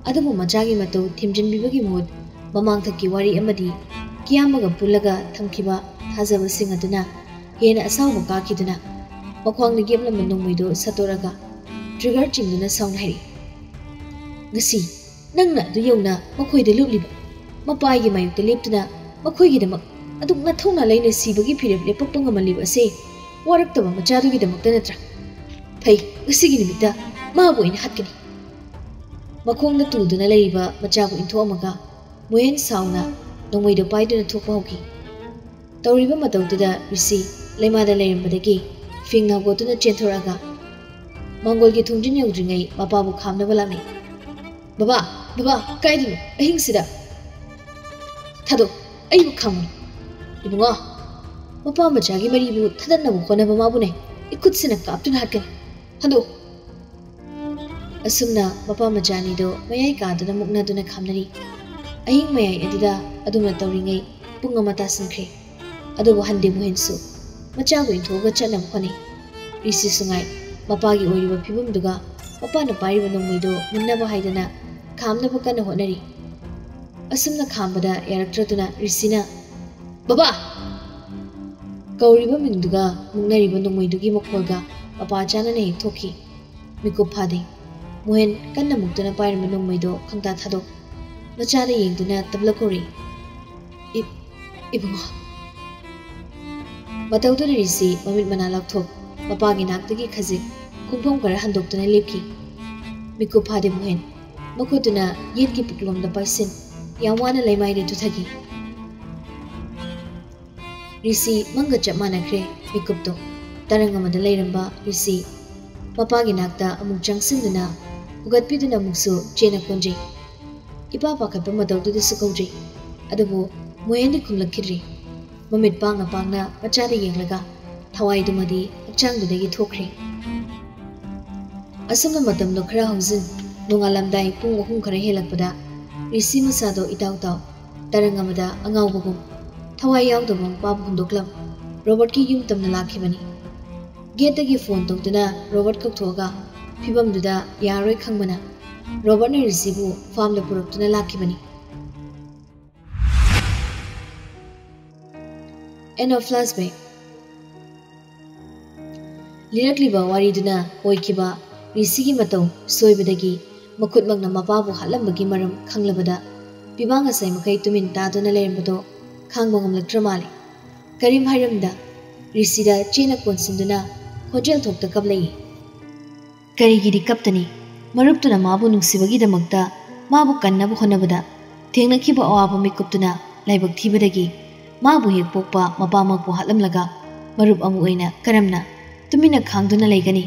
ꯑꯗꯨꯕꯨ ꯃꯆꯥꯒꯤ ꯃꯇꯧ ꯊꯦꯝꯖꯤꯟꯕꯤꯕꯒꯤ ꯃꯍꯨꯠ ꯃꯃꯥꯡꯊꯛꯀꯤ ꯋꯥꯔꯤ ꯑꯃꯗꯤ ꯀꯤꯌꯥꯝꯕꯒ ꯄꯨꯜꯂꯒ ꯊꯝꯈꯤꯕ ꯊꯥꯖꯕꯁꯤꯡ ꯑꯗꯨꯅ ꯍꯦꯟꯅ ꯑꯁꯥꯎꯕ ꯀꯥꯈꯤꯗꯨꯅ ꯃꯈ꯭ꯋꯥꯡꯗ ꯌꯦꯞꯂꯝꯕ ꯅꯣꯡꯃꯩꯗꯨ ꯁꯠꯇꯣꯔꯛꯑꯒ ꯇ꯭ꯔꯤꯒꯔ ꯆꯤꯡꯗꯨꯅ ꯁꯥꯎꯅ ꯍꯥꯏꯔꯛꯏ, "ꯉꯁꯤ ꯅꯪꯅ ꯑꯗꯨ ꯌꯧꯅ ꯃꯈꯣꯏꯗ ꯂꯨꯞꯂꯤꯕ? ꯃꯄꯥꯒꯤ ꯃꯥꯌꯣꯛꯇ ꯂꯦꯞꯇꯨꯅ ꯃꯈꯣꯏꯒꯤꯗꯃꯛ ꯑꯗꯨꯛ ꯅꯊꯧꯅꯥ ꯂꯩꯅ ꯁꯤꯕꯒꯤ ꯐꯤꯔꯦꯞ ꯂꯦꯞꯄꯛꯄ ꯉꯝꯍꯜꯂꯤꯕ ꯑꯁꯤ ꯋꯥꯔꯛꯇꯕ ꯃꯆꯥꯗꯨꯒꯤꯗꯃꯛꯇ ꯅꯠꯇ꯭ꯔꯥ? ꯐꯩ, ꯉꯁꯤꯒꯤ ꯅꯨꯃꯤꯠꯇ ꯃꯥꯕꯨ ꯑꯩꯅ ꯍꯥꯠꯀꯅꯤ!" ꯃꯈꯣꯡꯗ ꯇꯨꯗꯨꯅ ꯂꯩꯔꯤꯕ ꯃꯆꯥꯕꯨ ꯏꯟꯊꯣꯛꯑꯝꯃꯒ ꯃꯣꯍꯦꯟ ꯁꯥꯎꯅ ꯅꯣꯡꯃꯩꯗꯣ ꯄꯥꯏꯗꯨꯅ ꯊꯣꯛꯄ ꯍꯧꯈꯤ꯫ ꯇꯧꯔꯤꯕ ꯃꯇꯧꯗꯨꯗ ꯔꯤꯁꯤ ꯂꯩꯃꯥꯗ ꯂꯩꯔꯝꯕꯗꯒꯤ ꯐꯤꯡꯅ ꯍꯧꯒꯠꯇꯨꯅ ꯆꯦꯟꯊꯣꯔꯛꯑꯒ ꯃꯥꯡꯒꯣꯜꯒꯤ ꯊꯣꯡꯖꯤꯟ ꯌꯧꯗ꯭ꯔꯤꯉꯩ ꯃꯄꯥꯕꯨ ꯈꯥꯝꯅꯕ ꯂꯥꯛꯅꯩ꯫ "ꯕꯕꯥ, ꯕꯕꯥ, ꯀꯥꯏꯗꯅꯣ? ꯑꯍꯤꯡꯁꯤꯗ!" "ꯊꯥꯗꯣꯛ, ꯑꯩꯕꯨ ꯈꯥꯝꯃꯨ꯫ ꯏꯕꯨꯡꯉꯣ, ꯃꯄꯥ ꯃꯆꯥꯒꯤ ꯃꯔꯤꯕꯨ ꯊꯥꯗꯠꯅꯕ ꯍꯣꯠꯅꯕ ꯃꯥꯕꯨꯅꯦ ꯏꯈꯨꯠꯁꯤꯅ ꯀꯥꯞꯇꯨꯅ ꯍꯥꯠꯀꯅꯤ꯫ ꯊꯥꯗꯣꯛ!" ꯑꯁꯨꯝꯅ ꯃꯄꯥ ꯃꯆꯥ ꯑꯅꯤꯗꯨ ꯃꯌꯥꯏ ꯀꯥꯗꯨꯅ ꯃꯨꯛꯅꯗꯨꯅ ꯈꯥꯝꯅꯔꯤ꯫ ꯑꯍꯤꯡ ꯃꯌꯥꯏ ꯑꯗꯨꯗ ꯑꯗꯨꯝꯅ ꯇꯧꯔꯤꯉꯩ ꯄꯨꯡ ꯑꯃ ꯇꯥꯁꯤꯟꯈ꯭ꯔꯦ꯫ ꯑꯗꯨꯕꯨ ꯍꯟꯗꯦ ꯃꯣꯍꯦꯟꯁꯨ꯫ ꯃꯆꯥꯕꯨ ꯏꯟꯊꯣꯛꯑꯒ ꯆꯠꯅꯕ ꯍꯣꯠꯅꯩ꯫ ꯔꯤꯁꯤꯁꯨ ꯉꯥꯏ꯫ ꯃꯄꯥꯒꯤ ꯑꯣꯏꯔꯤꯕ ꯐꯤꯕꯝꯗꯨꯒ ꯃꯄꯥꯅ ꯄꯥꯏꯔꯤꯕ ꯅꯣꯡꯃꯩꯗꯨ ꯃꯨꯟꯅꯕ ꯍꯥꯏꯗꯅ ꯈꯥꯝꯅꯕ ꯀꯟꯅ ꯍꯣꯠꯅꯔꯤ꯫ ꯑꯁꯨꯝꯅ ꯈꯥꯝꯕꯗ ꯌꯥꯔꯛꯇ꯭ꯔꯗꯨꯅ ꯔꯤꯁꯤꯅ, "ꯕꯕꯥ!" ꯀꯧꯔꯤꯕ ꯃꯤꯡꯗꯨꯒ ꯃꯨꯛꯅꯔꯤꯕ ꯅꯣꯡꯃꯩꯗꯨꯒꯤ ꯃꯈꯣꯜꯒ ꯃꯄꯥ ꯆꯥꯟꯅꯅ ꯍꯦꯛ ꯊꯣꯛꯈꯤ꯫ ꯃꯤꯀꯨꯞ ꯐꯥꯗꯦ꯫ ꯃꯣꯍꯦꯟ ꯀꯟꯅ ꯃꯨꯛꯇꯨꯅ ꯄꯥꯏꯔꯝꯕ ꯅꯣꯡꯃꯩꯗꯣ ꯈꯪꯇꯥ ꯊꯥꯗꯣꯛ ꯃꯆꯥꯗ ꯌꯦꯡꯗꯨꯅ ꯇꯞꯂ ꯀꯧꯔꯛꯏ, "ꯏ-, ꯏꯕꯨꯡꯉꯣ!" ꯃꯇꯧꯗꯨꯅ ꯔꯤꯁꯤ ꯃꯃꯤꯠ ꯃꯅꯥ ꯂꯥꯎꯊꯣꯛ, ꯃꯄꯥꯒꯤ ꯅꯥꯛꯇꯒꯤ ꯈꯖꯤꯛ ꯈꯣꯡꯐꯝ ꯈꯔ ꯍꯟꯗꯣꯛꯇꯨꯅ ꯂꯦꯞꯈꯤ꯫ ꯃꯤꯀꯨꯞ ꯐꯥꯗꯦ ꯃꯣꯍꯦꯟ, ꯃꯈꯨꯠꯇꯨꯅ ꯌꯦꯠꯀꯤ ꯄꯨꯛꯂꯣꯝꯗ ꯄꯥꯏꯁꯤꯟ, ꯌꯥꯝ ꯋꯥꯅ ꯂꯩꯃꯥꯏꯗ ꯇꯨꯊꯈꯤ꯫ ꯔꯤꯁꯤ ꯃꯪꯒ ꯆꯞ ꯃꯥꯟꯅꯈ꯭ꯔꯦ ꯃꯤꯀꯨꯞꯇꯣ꯫ ꯇꯔꯪ ꯑꯃꯗ ꯂꯩꯔꯝꯕ ꯔꯤꯁꯤ ꯃꯄꯥꯒꯤ ꯅꯥꯛꯇ ꯑꯃꯨꯛ ꯆꯪꯁꯤꯟꯗꯨꯅ ꯍꯨꯒꯠꯄꯤꯗꯨꯅ ꯑꯃꯨꯛꯁꯨ ꯆꯦꯟꯅ ꯀꯣꯟꯖꯩ꯫ ꯏꯄꯥ ꯄꯥꯈꯠꯄ ꯃꯇꯧꯗꯨꯗꯁꯨ ꯀꯧꯖꯩ꯫ ꯑꯗꯨꯕꯨ ꯃꯣꯍꯦꯟꯗꯤ ꯈꯨꯝꯂꯛꯈꯤꯗ꯭ꯔꯤ꯫ ꯃꯃꯤꯠ ꯄꯥꯡꯅ ꯄꯥꯡꯅ ꯃꯆꯥꯗ ꯌꯦꯡꯂꯒ ꯊꯋꯥꯏꯗꯨꯃꯗꯤ ꯍꯛꯆꯥꯡꯗꯨꯗꯒꯤ ꯊꯣꯛꯈ꯭ꯔꯦ꯫ ꯑꯁꯨꯝꯅ ꯃꯇꯝꯗꯣ ꯈꯔ ꯍꯧꯖꯤꯟ, ꯅꯣꯡꯉꯥꯜꯂꯝꯗꯥꯏ ꯄꯨꯡ ꯑꯍꯨꯝ ꯈꯔ ꯍꯦꯜꯂꯛꯄꯗ ꯔꯤꯁꯤ ꯃꯁꯥꯗꯣ ꯏꯇꯥꯎ ꯇꯥꯎ, ꯇꯔꯪ ꯑꯃꯗ ꯑꯉꯥꯎꯕꯒꯨꯝ, ꯊꯋꯥꯏ ꯌꯥꯎꯗꯕ ꯃꯄꯥꯕꯨ ꯍꯨꯟꯗꯣꯛꯂꯝ ꯔꯣꯕꯔꯠꯀꯤ ꯌꯨꯝ ꯇꯝꯅ ꯂꯥꯛꯈꯤꯕꯅꯤ꯫ ꯒꯦꯠꯇꯒꯤ ꯐꯣꯟ ꯇꯧꯗꯨꯅ ꯔꯣꯕꯔꯠ ꯀꯧꯊꯣꯛꯑꯒ ꯐꯤꯕꯝꯗꯨꯗ ꯌꯥꯔꯣꯏ ꯈꯪꯕꯅ ꯔꯣꯕꯔꯠꯅ ꯔꯤꯁꯤꯕꯨ ꯐꯥꯝꯗ ꯄꯨꯔꯛꯇꯨꯅ ꯂꯥꯛꯈꯤꯕꯅꯤ꯫ End of flashback. ꯂꯤꯔꯛꯂꯤꯕ ꯋꯥꯔꯤꯗꯨꯅ ꯑꯣꯏꯈꯤꯕ ꯔꯤꯁꯤꯒꯤ ꯃꯇꯧ ꯁꯣꯏꯕꯗꯒꯤ ꯃꯈꯨꯠꯃꯛꯅ ꯃꯄꯥꯕꯨ ꯍꯥꯠꯂꯝꯕꯒꯤ ꯃꯔꯝ ꯈꯪꯂꯕꯗ ꯄꯤꯕꯥ ꯉꯁꯥꯏ ꯃꯈꯩ ꯇꯨꯃꯤꯟ ꯇꯥꯗꯨꯅ ꯂꯩꯔꯝꯕꯗꯣ ꯈꯥꯡꯕ ꯉꯝꯂꯛꯇ꯭ꯔ ꯃꯥꯜꯂꯦ꯫ ꯀꯔꯤꯝ ꯍꯥꯏꯔꯝꯗ ꯔꯤꯁꯤꯗ ꯆꯦꯅ ꯀꯣꯟꯁꯤꯟꯗꯨꯅ ꯈꯣꯟꯖꯦꯜ ꯊꯣꯛꯇ ꯀꯞꯂꯛꯏ꯫ ꯀꯔꯤꯒꯤꯗꯤ ꯀꯞꯇꯅꯤ? ꯃꯔꯨꯞꯇꯨꯅ ꯃꯥꯕꯨ ꯅꯨꯡꯁꯤꯕꯒꯤꯗꯃꯛꯇ ꯃꯥꯕꯨ ꯀꯟꯅꯕ ꯍꯣꯠꯅꯕꯗ ꯊꯦꯡꯅꯈꯤꯕ ꯑꯋꯥꯕ ꯃꯤꯀꯨꯞꯇꯨꯅ ꯂꯥꯏꯕꯛ ꯊꯤꯕꯗꯒꯤ ꯃꯥꯕꯨ ꯍꯦꯛ ꯄꯣꯛꯄ ꯃꯄꯥꯃꯛꯄꯨ ꯍꯥꯠꯂꯝꯂꯒ ꯃꯔꯨꯞ ꯑꯃ ꯑꯣꯏꯅ ꯀꯔꯝꯅ ꯇꯨꯃꯤꯟꯅ ꯈꯥꯡꯗꯨꯅ ꯂꯩꯒꯅꯤ?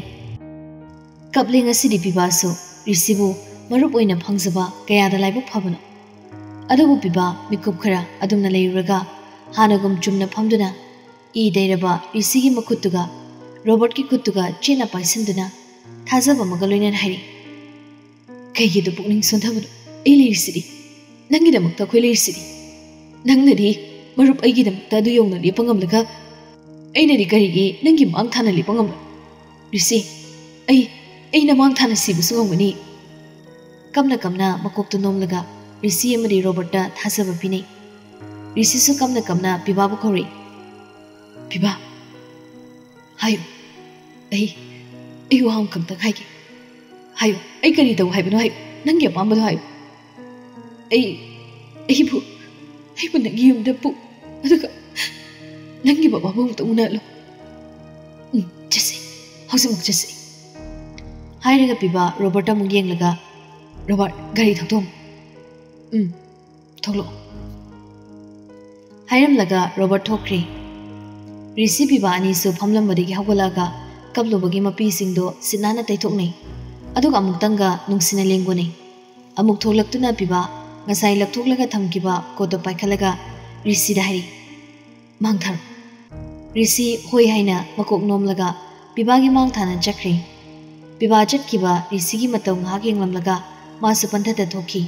ꯀꯞꯂꯦ ꯉꯁꯤꯗꯤ ꯄꯤꯕꯥꯁꯨ ꯔꯤꯁꯤꯕꯨ ꯃꯔꯨꯞ ꯑꯣꯏꯅ ꯐꯪꯖꯕ ꯀꯌꯥꯗ ꯂꯥꯏꯕꯛ ꯐꯕꯅꯣ꯫ ꯑꯗꯨꯕꯨ ꯄꯤꯕꯥ ꯃꯤꯀꯨꯞ ꯈꯔ ꯑꯗꯨꯝꯅ ꯂꯩꯔꯨꯔꯒ ꯍꯥꯟꯅꯒꯨꯝ ꯆꯨꯝꯅ ꯐꯝꯗꯨꯅ ꯏ ꯇꯩꯔꯕ ꯔꯤꯁꯤꯒꯤ ꯃꯈꯨꯠꯇꯨꯒ ꯔꯣꯕꯔꯠꯀꯤ ꯈꯨꯠꯇꯨꯒ ꯆꯦꯠꯅ ꯄꯥꯏꯁꯤꯟꯗꯨꯅ ꯊꯥꯖꯕ ꯑꯃꯒ ꯂꯣꯏꯅꯅ ꯍꯥꯏꯔꯛꯏ꯫ "ꯀꯩꯒꯤꯗ ꯄꯨꯛꯅꯤꯡ ꯁꯣꯟꯊꯕꯅꯣ? ꯑꯩ ꯂꯩꯔꯤꯁꯤꯗꯤ꯫ ꯅꯪꯒꯤꯗꯃꯛꯇ ꯑꯩꯈꯣꯏ ꯂꯩꯔꯤꯁꯤꯗꯤ꯫ ꯅꯪꯅꯗꯤ ꯃꯔꯨꯞ ꯑꯩꯒꯤꯗꯃꯛꯇ ꯑꯗꯨ ꯌꯧꯅ ꯂꯦꯞꯄ ꯉꯝꯂꯒ ꯑꯩꯅꯗꯤ ꯀꯔꯤꯒꯤ ꯅꯪꯒꯤ ꯃꯥꯡ ꯊꯥꯅ ꯂꯦꯞꯄ ꯉꯝꯂꯣꯏ? ꯔꯤꯁꯤ, ꯑꯩ, ꯑꯩ ꯅꯃꯥꯡ ꯊꯥꯅ ꯁꯤꯕꯁꯨ ꯉꯝꯒꯅꯤ꯫" ꯀꯞꯅ ꯀꯞꯅ ꯃꯀꯣꯛꯇꯨ ꯅꯣꯝꯂꯒ ꯔꯤꯁꯤ ꯑꯃꯗꯤ ꯔꯣꯕꯔꯠꯇ ꯊꯥꯖꯕ ꯄꯤꯅꯩ꯫ ꯔꯤꯁꯤꯁꯨ ꯀꯞꯅ ꯀꯞꯅ ꯄꯤꯕꯥꯕꯨ ꯀꯧꯔꯛꯏ꯫ "ꯄꯤꯕꯥ, ꯍꯥꯏꯌꯨ꯫ ꯑꯩ, ꯑꯩ ꯋꯥ ꯑꯃꯈꯛꯇꯪ ꯍꯥꯏꯒꯦ꯫ ꯍꯥꯏꯌꯨ, ꯑꯩ ꯀꯔꯤ ꯇꯧ ꯍꯥꯏꯕꯅꯣ ꯍꯥꯏꯌꯨ꯫ ꯅꯪꯒꯤ ꯑꯄꯥꯝꯕꯗꯣ ꯍꯥꯏꯌꯨ꯫ ꯑꯩ, ꯑꯩꯕꯨ, ꯑꯩꯕꯨ ꯅꯪꯒꯤ ꯌꯨꯝꯗ ꯄꯨ꯫ ꯑꯗꯨꯒ ꯅꯪꯒꯤ ꯕꯕꯥꯕꯨ ꯑꯃꯨꯛꯇ ꯎꯅꯍꯜꯂꯨ꯫ ꯎꯝ, ꯆꯠꯁꯤ꯫ ꯍꯧꯖꯤꯛꯃꯛ ꯆꯠꯁꯤ꯫ ꯍꯥꯏꯔꯒ ꯄꯤꯕꯥ ꯔꯣꯕꯔꯠꯇ ꯑꯃꯨꯛ ꯌꯦꯡꯂꯒ, "ꯔꯣꯕꯔꯠ, ꯒꯥꯔꯤ ꯊꯧꯗꯣꯛ꯫ ꯎꯝ, ꯊꯣꯛꯂꯛꯑꯣ꯫" ꯍꯥꯏꯔꯝꯂꯒ ꯔꯣꯕꯔꯠ ꯊꯣꯛꯈ꯭ꯔꯦ꯫ ꯔꯤꯁꯤ ꯄꯤꯕꯥ ꯑꯅꯤꯁꯨ ꯐꯝꯂꯝꯕꯗꯒꯤ ꯍꯧꯒꯠꯂꯛꯑꯒ ꯀꯞꯂꯨꯕꯒꯤ ꯃꯄꯤꯁꯤꯡꯗꯣ ꯁꯤꯠ ꯅꯥꯟꯅ ꯇꯩꯊꯣꯛꯅꯩ꯫ ꯑꯗꯨꯒ ꯑꯃꯨꯛꯇꯪꯒ ꯅꯨꯡꯁꯤꯅ ꯂꯦꯡꯒꯣꯠꯅꯩ꯫ ꯑꯃꯨꯛ ꯊꯣꯛꯂꯛꯇꯨꯅ ꯄꯤꯕꯥ ꯉꯁꯥꯏ ꯂꯧꯊꯣꯛꯂꯒ ꯊꯝꯈꯤꯕ ꯀꯣꯠꯇꯣ ꯄꯥꯏꯈꯠꯂꯒ ꯔꯤꯁꯤꯗ ꯍꯥꯏꯔꯤ, "ꯃꯥꯡꯊꯔꯣ꯫" ꯔꯤꯁꯤ ꯍꯣꯏ ꯍꯥꯏꯅ ꯃꯀꯣꯛ ꯅꯣꯝꯂꯒ ꯄꯤꯕꯥꯒꯤ ꯃꯥꯡ ꯊꯥꯅ ꯆꯠꯈ꯭ꯔꯦ꯫ ꯄꯤꯕꯥ ꯆꯠꯈꯤꯕ ꯔꯤꯁꯤꯒꯤ ꯃꯇꯧ ꯉꯥꯏꯍꯥꯛ ꯌꯦꯡꯂꯝꯂꯒ ꯃꯥꯁꯨ ꯄꯟꯊꯗ ꯊꯣꯛꯈꯤ꯫